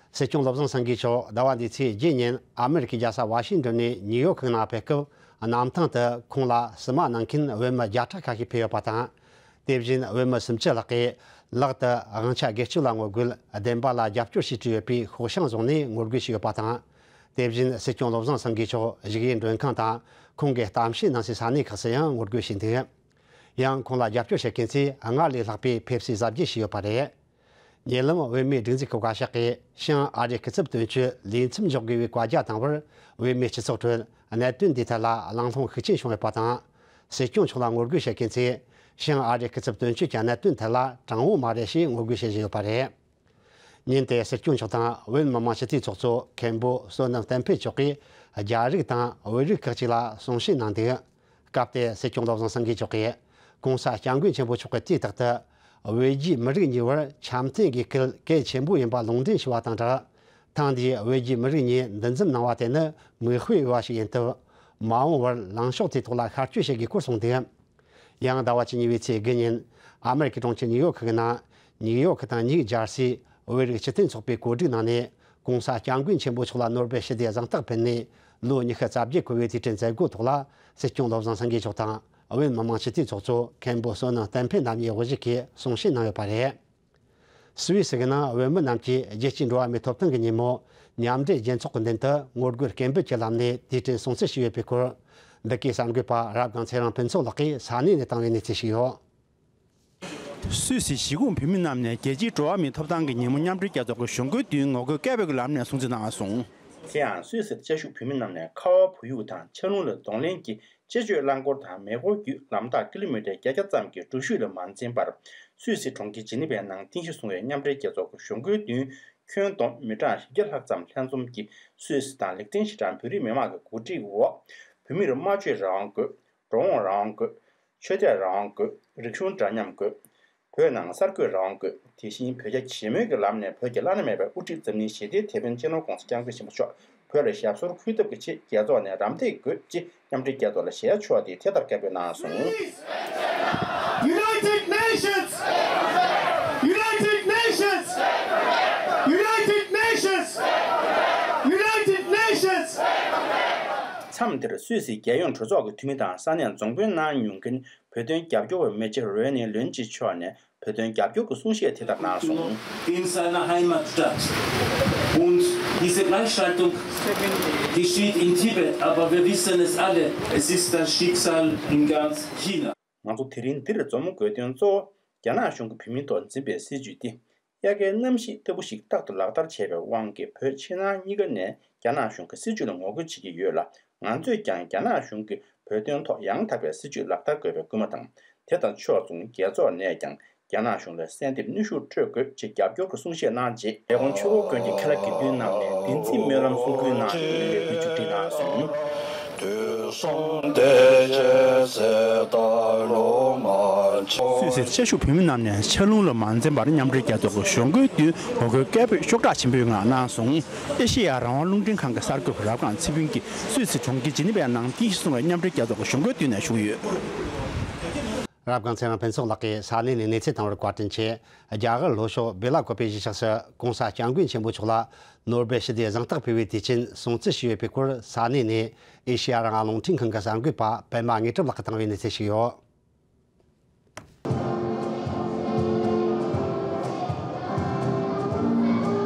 སྲིད་སྐྱོང་བློ་བཟང་སེང་གེ་མཆོག་ཟླ་བ་འདིའི་ཚེས་བརྒྱད་ཉིན་ཨ་མེ་རི་ཀའི་རྒྱལ་ས་ཝ་ཤིང་ཏོན་ནས་ནིའུ་ཡོག་གི་ནང་ཕེབས་སྐབས། གནམ་ཐང་དུ་ཁོང་ལ་བསུ་མ་གནང་མཁན་བོད་མི་བརྒྱ་ཕྲག་ཁ་ཤས་ཕེབས་ཡོད་པ་དང་། དེ་བཞིན་བོད་མི་སུམ་ཅུ་ལྷག་གིས་ལག་ཏུ་དབང་ཆ་སྒེར་གཅོད་ལ་ངོ་རྒོལ། བདེན་པ་ལ་རྒྱབ་སྐྱོར་ཞེས་བྲིས་ཡོད་པའི་ཤོག་བྱང་བཟུང་ནས་ངོ་རྒོལ་བྱས་ཡོད་པ་དང་། དེ་བཞིན་སྲིད་སྐྱོང་བློ་བཟང་སེང་གེ་མཆོག་བཞུགས་ཡུལ་མགྲོན་ཁང་དང་། ཁོང་གི་གཏམ་བཤད་གནང་སའི་ས་གནས་ཁག་སུ་ཡང་ངོ་རྒོལ་བྱས་འདུག་ཡང་ཁོང་ལ་རྒྱབ་སྐྱོར་བྱེད་མཁན་ཚོས་སྔར་ལས་ལྷག་པའི་ཕེབས་བསུའི་གཟབ་རྒྱས་བྱས་ཡོད་པ་རེད། ཉེ་ལམ་བོད་མིའི་སྒྲིག་འཛུགས་ཀྱི་བཀའ་ཤག་གིས་བྱང་ཨ་རིའི་སྐུ་ཚབ་དོན་གཅོད་ལས་མཚམས་འཇོག་དགོས་པའི་བཀའ་རྒྱ་བཏང་བར། བོད་མིའི་སྤྱི་ཚོགས་ཁྲོད་གནད་དོན་འདིའི་ཐད་ལ་གླེང་སློང་ཤུགས་ཆེན་བྱུང་ཡོད་པ་དང་། སྲིད་སྐྱོང་མཆོག་ལ་ངོ་རྒོལ་བྱེད་མཁན་ཚོས་བྱང་ཨ་རིའི་སྐུ་ཚབ་དོན་གཅོད་ཀྱི་གནད་དོན་ཐད་ལ་དྲང་བོ་མ་རེད་ཞེས་ངོ་རྒོལ་བྱེད་བཞིན་ཡོད་པ་རེད། ཉིན་དེར་སྲིད་སྐྱོང་མཆོག་དང་བོད་མི་མང་སྤྱི་འཐུས་ཚོགས་གཙོ་མཁན་པོ་བསོད་ནམས་བསྟན་འཕེལ་མཆོག་གིས་རྒྱ་རིགས་དང་བོད་རིགས་ཁག་ཅིག་ལ་གསུང་བཤད་གནང་འདུག་སྐབས་དེར་སྲིད་སྐྱོང་བློ་བཟང་སེང་གེ་མཆོག་གིས། ྋགོང་ས་ྋསྐྱབས་མགོན་ཆེན་པོ་མཆོག་གི་དུས་རྟག་ཏུ། བོད་རྒྱའི་མི་རིགས་གཉིས་བར་འཆམ་མཐུན་གྱི་སྐུལ་གལ་ཆེན་པོ་ཡིན་པ་ལུང་འདྲེན་ཞུ་བ་དང་སྦྲགས། ཐེངས་འདིའི་བོད་རྒྱའི་མི་རིགས་གཉིས་འདུ་འཛོམས་གནང་བ་དེ་ནི་མིག་དཔེ་ཡོད་པ་ཞིག་ཡིན་སྟབས། མ་འོངས་པར་ལངས་ཕྱོགས་དེའི་ཐོག་ལ་ཤར་བསྐྱོད་བྱེད་དགོས་སྐོར་གསུངས་འདུག་ཡང་ཟླ་བ་བཅུ་གཉིས་པའི་ཚེས་དགུ་ཉིན། ཨ་མེ་རི་ཀའི་གྲོང་ཁྱེར་ནིའུ་ཡོག་གི་ནང་། ནིའུ་ཡོག་དང་ནིའུ་ཇར་སི་བོད་རིགས་སྤྱི་མཐུན་ཚོགས་པའི་གོ་སྒྲིག་གནང་ནས། ྋགོང་ས་ྋསྐྱབས་མགོན་ཆེན་པོ་མཆོག་ལ་ནོར་བུ་ཞི་བདེའི་གཟེངས་རྟགས་ཕུལ་ནས། ལོ་ཉི་ཤུ་རྩ་བརྒྱད་འཁོར་བའི་དུས་དྲན་མཛད་སྒོའི་ཐོག་ལ། སྲིད་སྐྱོང་བློ་བཟང་སེང་གེ་མཆོག་དང་། བོད་མི་མང་སྤྱི་འཐུས་ཚོགས་གཙོ་མཁན་པོ་བསོད་ནམས་བསྟན་འཕེལ་རྣམ་གཉིས་དབུ་བཞུགས་ཀྱིས་གསུང་བཤད་གནང་ཡོད་པ་རེད། སུད་སི་གི་ནང་བོད་མི་རྣམས་ཀྱིས་རྒྱལ་སྤྱིའི་འགྲོ་བ་མིའི་ཐོབ་ཐང་གི་ཉིན་མོ། མཉམ་འབྲེལ་རྒྱལ་ཚོགས་ཀྱི་མདུན་དུ་ངོ་རྒོལ་སྐད་འབོད་ཀྱི་ལམ་ནས་དུས་དྲན་སྲུང་བརྩི་ཞུས་ཡོད་པའི་སྐོར། འདི་གའི་གསར་འགོད་པ་རབ་སྒང་ཚེ་རིང་ཕུན་ཚོགས་ལགས་ཀྱིས་ས་གནས་ནས་བཏང་བའི་གནས་ཚུལ་ཞིག་ཡོད། སུད་སི་གཞིས་ཁོངས་བོད་མི་རྣམས་ནས་རྒྱལ་སྤྱིའི་འགྲོ་བ་མིའི་ཐོབ་ཐང་གི་ཉིན་མོ་མཉམ་འབྲེལ་རྒྱལ་ཚོགས་ཀྱི་གཞུང་སྒོའི་མདུན་ངོ་རྒོལ་སྐད་འབོད་ཀྱི་ལམ་ནས་སྲུང་བརྩི་གནང་སོང་། དེ་ཡང་སུད་སིར་བཅའ་བཞུགས་བོད་མི་རྣམས་ནས་ཁ་བ་བུ་ཡུག་དང་ཕྱག་རླུང་ལ་གདོང་ལེན་གྱིས་སྤྱི་སྤྱོད་རླངས་འཁོར་དང་མེ་འཁོར་བརྒྱུད་ལམ་ཐག་ཀི་ལོ་མི་ཊར་བརྒྱད་བརྒྱ་ཙམ་གྱི་འགྲུལ་བཞུད་ལ་མ་འཛེམས་པར། སུད་སི་གྲོང་ཁྱེར་ཇི་ནི་ཝའི་ནང་རྟེན་གཞི་བཟུང་བའི་མཉམ་འབྲེལ་རྒྱལ་ཚོགས་ཀྱི་གཞུང་སྒོའི་མདུན་ཁྱོན་བསྡོམས་མི་གྲངས་བཞི་བརྒྱ་ལྷག་ཙམ་ལྷན་འཛོམས་ཀྱིས་སུད་སི་དང་ལིག་ཏེན་ཤི་ཏན་བོད་རིགས་མི་མང་གི་གོ་སྒྲིག་འོག་བོད་མིར་སྨྲ་བརྗོད་རང་དབང་དགོས། འགྲོ་འོང་རང་དབང་དགོས། ཆོས་དད་རང་དབང་དགོས། རིག་གཞུང་འདྲ་མཉམ་དགོས། བོད་ནང་གསར་འགོད་རང་དབང་དགོས། དེ་བཞིན་བོད་རྒྱ་ཞི་མོལ་གྱི་ལམ་ནས་བོད་ཀྱི་བླ་ན་མེད་པའི་དབུ་ཁྲིད་འཛམ་གླིང་ཞི་བདེའི་དེད་དཔོན་སྤྱི་ནོར་ྋགོང་ས་ྋསྐྱབས་མགོན་ཆེན་པོ་མཆོག་བོད་ལ་ཞབས་སོར་འཁོད་ཐབས་ཀྱི་ཆེད་རྒྱལ་ཚོགས་ནས་རམ་འདེགས་དགོས་ཅེས་མཉམ་འབྲེལ་རྒྱལ་ཚོགས་ལ་ཞལ་ཡ་ཕྱོགས་ཏེ་དེ་ལྟར་སྐད་འབོད་གནང་སོང་། United Nations! United Nations! United Nations! United Nations! མཚམས་འདིར་སུད་སི་རྒྱལ་ཡོངས་གྲོས་ཚོགས་ཀྱི་འཐུས་མི་དང་ས་གནས་རྫོང་དཔོན་གནང་མྱོང་མཁན་བོད་དོན་རྒྱབ་སྐྱོར་བ་མི་ཆེ་རོ་ནེ་ལོན་ཅི་མཆོག་ནས་བོད་དོན་རྒྱབ་སྐྱོར་གྱི་གསུང་བཤད་དེ་ལྟར་གནང་སོང་། In seiner Heimatstadt. Und diese Gleichschaltung geschieht in Tibet, aber wir wissen es alle, es ist das Schicksal in ganz China. ང་ཚོ་དེ་རིང་འདིར་འཛོམས་དགོས་དོན་གཙོ་བོ་རྒྱ་ནག་གཞུང་གིས་བོད་མིའི་ཐོག་འཛིན་པའི་སྲིད་བྱུས་འདི། དབྱར་ཁའི་གནམ་གཤིས་ལྟ་བུ་ཞིག་རྟག་ཏུ་ལག་བསྟར་བྱས་པའི་དབང་གིས་བོད་ཕྱི་ནང་གཉིས་ཀ་ནས་རྒྱ་ནག་གཞུང་གི་སྲིད་བྱུས་ལ་ངོ་རྒོལ་བྱེད་ཀྱི་ཡོད་ལ། ང་ཚོས་ཀྱང་རྒྱ་ནག་གཞུང་གིས་བོད་དོན་ཐོག་ཡང་དག་པའི་སྲིད་བྱུས་ལག་བསྟར་དགོས་པའི་སྐུལ་མ་དང་། དེ་དང་ཕྱོགས་མཚུངས་རྒྱལ་ཚོགས་ནས་ཀྱང་རྒྱ་ནག་གཞུང་ལ་གསལ་འདེབས་གནོན་ཤུགས་སྤྲོད་དགོས་ཅེས་རྒྱབ་སྐྱོར་གྱི་གསུང་བཤད་གནང་རྗེས། ལས་ཁུངས་ཆུ་འགོ་དགོན་གྱི་ཁ་ར་དགེ་འདུན་རྣམས་ནས་བདེན་ཚིག་སྨོན་ལམ་གསུང་སྐུལ་གནང་ཞིང་ལས་འགུལ་མཇུག་སྒྲིལ་གནང་སོང་། དུས་གསུམ་བདེ་ཆེན་གསེར་རྟ་ལོ་མ་མཆོག་སུད་སིར་ཆ་ཞུགས་བོད་མི་རྣམས་ནས་ཆར་རླུང་ལ་མ་འཛེམས་པར་མཉམ་འབྲེལ་རྒྱལ་ཚོགས་ཀྱི་གཞུང་སྒོའི་མདུན་ངོ་རྒོལ་སྐད་འབོད་ཤུགས་དྲག་ཆེན་པོའི་ངང་གནང་སོང་། ཨེ་ཤེ་ཡ་རང་དབང་རླུང་འཕྲིན་ཁང་གི་གསར་འགོད་པ་རབ་སྒང་ཚེ་ཕུན་གྱིས་སུད་སི་གྲོང་ཁྱེར་ཇི་ནི་ཝའི་ནང་དེང་ཞིག་སོང་བའི་མཉམ་འབྲེལ་རྒྱལ་ཚོགས་ཀྱི་གཞུང་སྒོའི་མདུན་ནས་ཞུས་ཡོད། རབ་སྒང་ཚེ་རིང་ཕུན་ཚོགས་ལགས་ཀྱིས་ས་གནས་ནས་གནས་ཚུལ་བཏང་བར་བཀའ་དྲིན་ཆེ། རྒྱ་གར་ལྷོ་ཕྱོགས་སྦེ་ལ་ཀོ་པེ་གཞིས་ཆགས་སུ་༸གོང་ས་༸སྐྱབས་མགོན་ཆེན་པོ་མཆོག་ལ་ནོ་སྦེལ་ཞི་བདེའི་གཟེངས་རྟགས་ཕུལ་བའི་དུས་ཆེན་སྲུང་བརྩི་ཞུས་ཡོད་པའི་སྐོར་ས་གནས་ནས་ཨེ་ཤེ་ཡ་རང་དབང་རླུང་འཕྲིན་ཁང་གི་གསར་འགོད་པ་པད་མ་དངོས་གྲུབ་ལགས་ཀྱིས་བཏང་བའི་གནས་ཚུལ་ཞིག་ཡོད།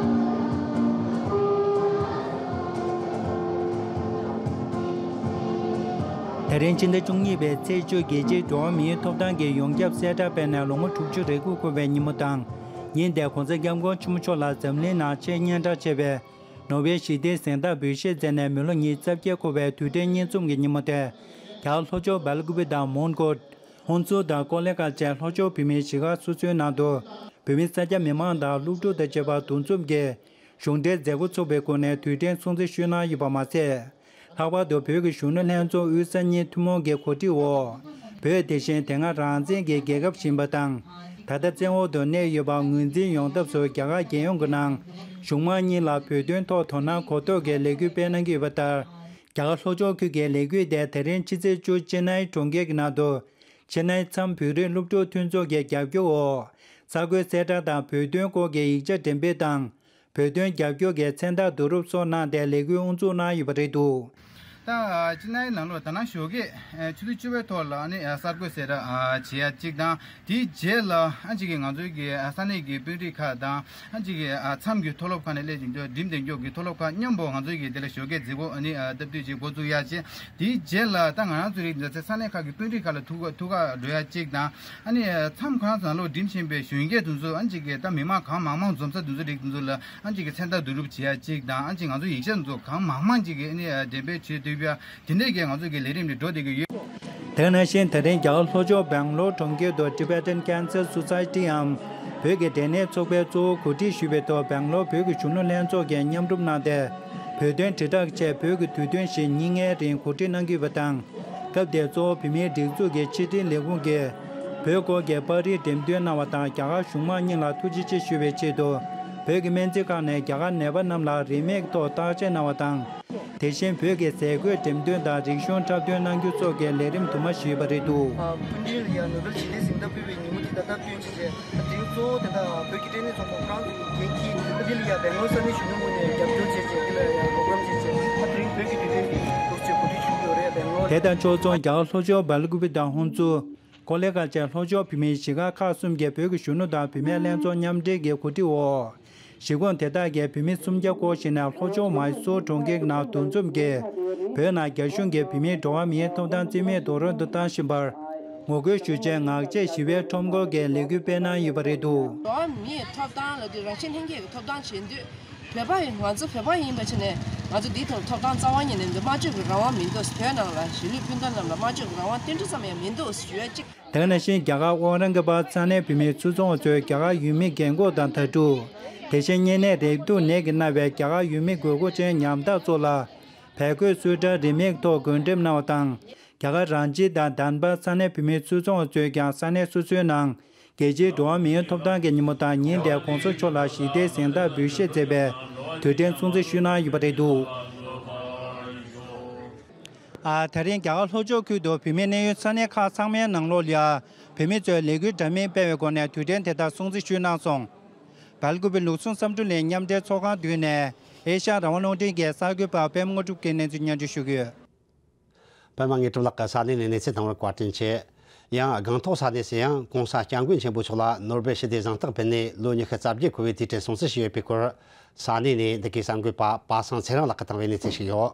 དེ་རིང་ཕྱི་ཟླ་བཅུ་གཉིས་པའི་ཚེས་བཅུ་རྒྱལ་སྤྱིའི་འགྲོ་བ་མིའི་ཐོབ་ཐང་གི་ཡོངས་ཁྱབ་གསལ་བསྒྲགས་སྤེལ་ནས་ལོ་ངོ་དྲུག་ཅུ་རེ་དགུ་འཁོར་བའི་ཉིན་མོ་དང་། ཉིན་དེར་༸གོང་ས་༸སྐྱབས་མགོན་ཆེན་པོ་མཆོག་ལ་འཛམ་གླིང་ནང་ཆེས་སྙན་གྲགས་ཆེ་བའི་ནོ་བེལ་ཞི་བདེའི་གཟེངས་རྟགས་འབུལ་བཞེས་མཛད་ནས་མི་ལོ་ཉི་ཤུ་རྩ་བརྒྱད་འཁོར་བའི་དུས་དྲན་སྙིང་འཛོམས་ཀྱི་ཉིན་མོ་དེར། རྒྱ་གར་ལྷོ་ཕྱོགས་སྦེལ་ཀུ་པེ་དང་མོན་གྷོ། ཧོན་སུར་དང་ཀོ་ལེ་གྷལ་བཅས་ལྷོ་ཕྱོགས་བོད་མིའི་གཞིས་ཀ་སོ་སོའི་ནང་དུ། བོད་མི་སེར་སྐྱ་མི་མང་དང་སློབ་ཕྲུག་དང་བཅས་པ་འདུ་འཛོམས་ཀྱིས། གཞུང་འབྲེལ་མཛད་སྒོ་ཚོགས་པའི་སྒོ་ནས་དུས་དྲན་སྲུང་བརྩི་ཞུས་གནང་ཡོད་པ་མ་ཟད། ལྷག་པར་དུ་བོད་ཀྱི་གཞོན་ནུ་ལྷན་ཚོགས་དབུས་གཉིས་ཐུན་མོང་གི་གོ་སྒྲིག་འོག་བོད་དེ་བཞིན་དེ་སྔ་རང་བཙན་གྱི་རྒྱལ་ཁབ་ཞིག་ཡིན་པ་དང་། ད་ལྟ་བཙན་འོག་ཏུ་གནས་ཡོད་པ་ངོས་འཛིན་ཡོང་ཐབས་སུ་རྒྱ་གར་རྒྱལ་ཡོངས་ཀྱི་ནང་གཞུང་མང་གཉིས་ལ་བོད་དོན་ཐོག་དོ་སྣང་གོ་རྟོགས་ཀྱི་ལས་འགུལ་སྤེལ་གནང་གི་ཡོད་པ་ལྟར། རྒྱ་གར་ལྷོ་ཕྱོགས་ཁུལ་གྱི་ལས་འགུལ་དེ་དེ་རིང་ཕྱི་ཚེས་བཅུ་ཅེ་ནའི་གྲོང་ཁྱེར་གྱི་ནང་དུ། ཅེ་ནའི་མཚམས་བོད་རིགས་སློབ་ཕྲུག་མཐུན་ཚོགས་ཀྱི་རྒྱབ་སྐྱོར་འོག་གསར་འགོད་གསལ་བསྒྲགས་དང་བོད་དོན་སྐོར་གྱི་ཡིག་ཆ་འགྲེམས་སྤེལ་དང་། བོད་དོན་རྒྱབ་སྐྱོར་གྱི་མཚན་རྟགས་བསྡུ་རུབ་སོགས་གནང་སྟེ་ལས་འགུལ་དབུ་འཛུགས་གནང་ཡོད་པ་རེད་འདུག་ད་ཅེ་ནའི་ནང་ལོགས་ད་ནང་ཞོགས་ཀས་ཆུ་ཚོད་བཅུ་པའི་ཐོག་ལ་ནི་གསར་འགོད་གསལ་བསྒྲགས་བྱེད་ཡ་གཅིག་དང་། དེའི་རྗེས་ལ་ཨ་ཅིག་གི་ང་ཚོའི་གི་ས་གནས་ཀྱི་དཔོན་རིགས་ཁག་དང་། ཨ་ཅིག་གི་མཚམས་ཀྱི་མཐོ་སློབ་ཁག་ནས་སླེབས་ཀྱི་འདུག་འགྲིམ་འདེགས་འཇོག་གི་མཐོ་སློབ་ཁག་མཉམ་པོ་ང་ཚོའི་གི་དེ་ལ་ཞོགས་ཀས་མཛད་སྒོ་ནི་སྟབས་བསྟུན་བྱེད་འགོ་བཙུགས་ཡ་ཅིག་དེའི་རྗེས་ལ་ད་ང་རང་ཚོའི་རིགས་འཛིན་ས་གནས་ཁག་གི་དཔོན་རིགས་ཁག་ལ་ཐུག་ཐུག་ག་འགྲོ་ཡ་གཅིག་དང་། ཨ་ནི་མཚམས་ཁང་ཚང་ལོ་འགྲིམ་བཞིན་པའི་གཞོན་སྐྱེས་དེ་ཚོ་ཨ་ཅིག་གི་ད་མི་མང་གང་མང་མང་འཛོམས་ས་དེ་ཚོ་རིགས་དེ་ཚོ་ལ་ཨ་ཅིག་གི་མཚན་རྟགས་བསྡུ་རུབ་བྱེད་ཡ་གཅིག་དང་། ཨ་ཅིག་ང་ཚོ་ཡིག་ཆ་དེ་ཚོ་གང་མང་མང་ཅིག་གི་ཨ་ནི་འགྲེམས་སྤེལ་བྱེད་ཐུབ་ཡ་དེ་འདྲས་ཀྱི་ང་ཚོ་གི་ལས་རིམ་རེ་འགྲོ་བསྡད་ཀྱི་ཡོད། དེ་ནང་བཞིན་དེ་རིང་རྒྱ་གར་ལྷོ་ཕྱོགས་སྦེང་ལོར་གྲོང་ཁྱེར་དུ་Tibetan Cancer Society འམ་བོད་ཀྱི་འབྲས་ནད་ཚོགས་པའི་གཙོ་བོ་གོ་སྒྲིག་ཞུས་པའི་ཐོག་སྦེང་ལོར་བོད་ཀྱི་གཞོན་ནུ་ལྷན་ཚོགས་ཀྱིས་མཉམ་རུབ་གནང་སྟེ། བོད་དོན་དྲིལ་བསྒྲགས་ཆེད་བོད་ཀྱི་དུས་སྟོན་བཞིན་ཉིན་ལྔའི་རིང་གོ་སྒྲིག་གནང་གི་ཡོད་པ་དང་། སྐབས་དེར་གཙོ་བོ་བོད་མིའི་སྒྲིག་འཛུགས་ཀྱི་ཕྱི་དྲིལ་ལས་ཁུངས་ཀྱིས་བོད་སྐོར་གྱི་པར་རིས་འགྲེམས་སྟོན་གནང་བ་དང་། རྒྱ་གར་གཞུང་མང་གཉིས་ལ་ཐུགས་རྗེ་ཆེ་ཞུ་བའི་ཆེད་དུ་བོད་ཀྱི་སྨན་རྩིས་ཁང་ནས་རྒྱ་གར་ནད་པ་རྣམས་ལ་རིན་མེད་ཐོག་བརྟག་དཔྱད་གནང་བ་དང་། དེ་བཞིན་བོད་ཀྱི་ཟས་གོས་འགྲེམས་སྟོན་དང་རིག་གཞུང་འཁྲབ་སྟོན་གནང་རྒྱུ་སོགས་ཀྱི་ལས་རིམ་དུ་མ་ཞུས་པ་རེད་འདུག་སྤུན་ཀྲེང་ལ་ཡ་ནོ་བེལ་ཞི་བདེའི་གཟེངས་རྟགས་ཕུལ་བའི་ཉིན་མོ་དེ་ད་ལྟ་སྟོན་ཆེད་བྱས། དེ་རིང་གཙོ་བོ་དེ་དག་བོད་ཀྱི་འབྲས་ནད་ཚོགས་པ་ཁོ་རང་ཚོ་གི་འགན་འཁྱེར་ད་དེ་ལ་ཡ་སྦེང་ལོར་ས་གནས་གཞོན་ནུ་ངོས་ནས་རྒྱབ་སྐྱོར་བྱས་བྱས་དེ་ལ་ཡ་རོགས་རམ་བྱས་བྱས་ད་དེ་རིང་བོད་ཀྱི་དུས་སྟོན་འདི་འདུག་ཅེས་གོ་སྒྲིག་ཞུ་གི་ཡོད་རེད། སྦེང་ལོར། དེ་དང་ཕྱོགས་མཚུངས་རྒྱ་གར་ལྷོ་ཕྱོགས་སྦེལ་ཀུ་པེ་དང་ཧོན་སུར། ཀོ་ལེ་གྷལ་བཅས་ལྷོ་ཕྱོགས་བོད་མིའི་གཞིས་ཀ་ཁག་གསུམ་གྱི་བོད་ཀྱི་གཞོན་ནུ་དང་བུད་མེད་ལྷན་ཚོགས་མཉམ་འབྲེལ་གྱི་གོ་སྒྲིག་འོག་གཞིས་ཁོངས་དེ་དག་གི་བོད་མི་སུམ་བརྒྱ་སྐོར་ཞིག་ནས་ལྷོ་ཕྱོགས་མཱི་སུར་གྲོང་ཁྱེར་ནང་འདུ་འཛོམས་ཀྱིས། བོད་ནང་རྒྱ་གཞུང་གིས་བོད་མིའི་འགྲོ་བ་མིའི་ཐོབ་ཐང་རྩིས་མེད་རྡོག་རོལ་དུ་བཏང་བཞིན་པར་ངོ་རྒོལ་ཞུ་ཆེད་ངག་བཅད་ཞི་བའི་ཁྲོམ་སྐོར་གྱི་ལས་འགུལ་སྤེལ་གནང་ཡོད་པ་རེད་འདུག་འགྲོ་བ་མིའི་ཐོབ་ཐང་ལབ་དུས་རང་བཞིན་ལྷན་སྐྱེས་ཀྱི་ཐོབ་ཐང་བྱེད་འདོད། བོད་པ་ཡིན། ང་ཚོ་བོད་པ་ཡིན་པ་བྱས་ནས་ང་ཚོ་འདིའི་ཐོག་ཐོབ་ཐང་རྩ་བ་ཉིད་ནས་མི་འདུག་སྨྲ་བརྗོད་ཀྱི་རང་དབང་མི་འདུག་བོད་ནང་ལ་གཞིས་ལུས་སྤུན་ཟླ་རྣམས་ལ་སྨྲ་བརྗོད་ཀྱི་རང་དབང་ཏིལ་འབྲུ་ཙམ་ཡང་མི་འདུག་ཞུ་ཡ་གཅིག་དེ་ནང་བཞིན་རྒྱ་གར་ཨོ་རང་གི་པཱལ་ས་གནས་བོད་མིའི་ཚོགས་ཆུང་ཚོས་རྒྱ་གར་ཡུལ་མི་རྒན་འཁོགས་དང་དྭ་ཕྲུག་དེ་བཞིན་གཉན་ནད་རེག་དུག་ནད་ཀྱིས་མནར་བའི་རྒྱ་གར་ཡུལ་མི་དགོས་མཁོ་ཅན་ཉམ་ཐག་ཚོ་ལ་བལ་གོས་སུད་ཊར་རིན་མེད་ཐོག་བགོ་འགྲེམས་གནང་བ་དང་། རྒྱ་གར་རང་ཆི་དང་དཱན་སྦར་ས་གནས་བོད་མིའི་ཚོགས་ཆུང་ཚོས་ཀྱང་ས་གནས་སོ་སོའི་ནང་རྒྱལ་སྤྱིའི་འགྲོ་བ་མིའི་ཐོབ་ཐང་གི་ཉིན་མོ་དང་ཉིན་དེར་གོང་ས་མཆོག་ལ་ཞི་བདེའི་གཟེངས་རྟགས་འབུལ་བཞེས་མཛད་པའི་དུས་དྲན་སྲུང་བརྩི་ཞུས་གནང་ཡོད་པ་རེད་འདུག་ཨ། དེ་རིང་རྒྱ་གར་ལྷོ་ཕྱོགས་ཁུལ་དུ་བོད་མིའི་གནས་ཡུལ་ས་གནས་ཁག་ཚང་མའི་ནང་ལོགས་ལ་བོད་མི་ཚོས་ལས་འགུལ་འདྲ་མིན་སྤེལ་བའི་སྒོ་ནས་དུས་དྲན་དེ་དག་སྲུང་བརྩི་ཞུས་གནང་སོང་། སྦེལ་ཀུ་པེ་ལུགས་ཟུང་བསམ་གྲུབ་གླིང་མཉམ་འབྲེལ་ཚོགས་ཁང་མདུན་ནས་ཨེ་ཤ་ཡ་རང་དབང་རླུང་འཕྲིན་གྱི་གསར་འགོད་པ་པད་མ་དངོས་གྲུབ་ཀྱིས་གནས་ཚུལ་སྙན་སྒྲོན་ཞུ་གི་ཡོད། པད་མ་དངོས་གྲུབ་ལགས་ཀྱིས་ས་གནས་ནས་གནས་ཚུལ་བཏང་བར་བཀའ་དྲིན་ཆེ། ཡང་སྒང་ཏོག་ས་གནས་སུ་ཡང་༸གོང་ས་༸སྐྱབས་མགོན་ཆེན་པོ་མཆོག་ལ་ནོ་སྦེལ་ཞི་བདེའི་གཟེངས་རྟགས་ཕུལ་ནས་ལོ་ཉི་ཤུ་རྩ་བརྒྱད་འཁོར་བའི་དུས་དྲན་སྲུང་བརྩི་ཞུས་ཡོད་པའི་སྐོར་ས་གནས་ནས་འདི་གའི་གསར་འགོད་པ་པ་སངས་ཚེ་རིང་ལགས་ཀྱིས་བཏང་བའི་གནས་ཚུལ་ཞིག་ཡོད།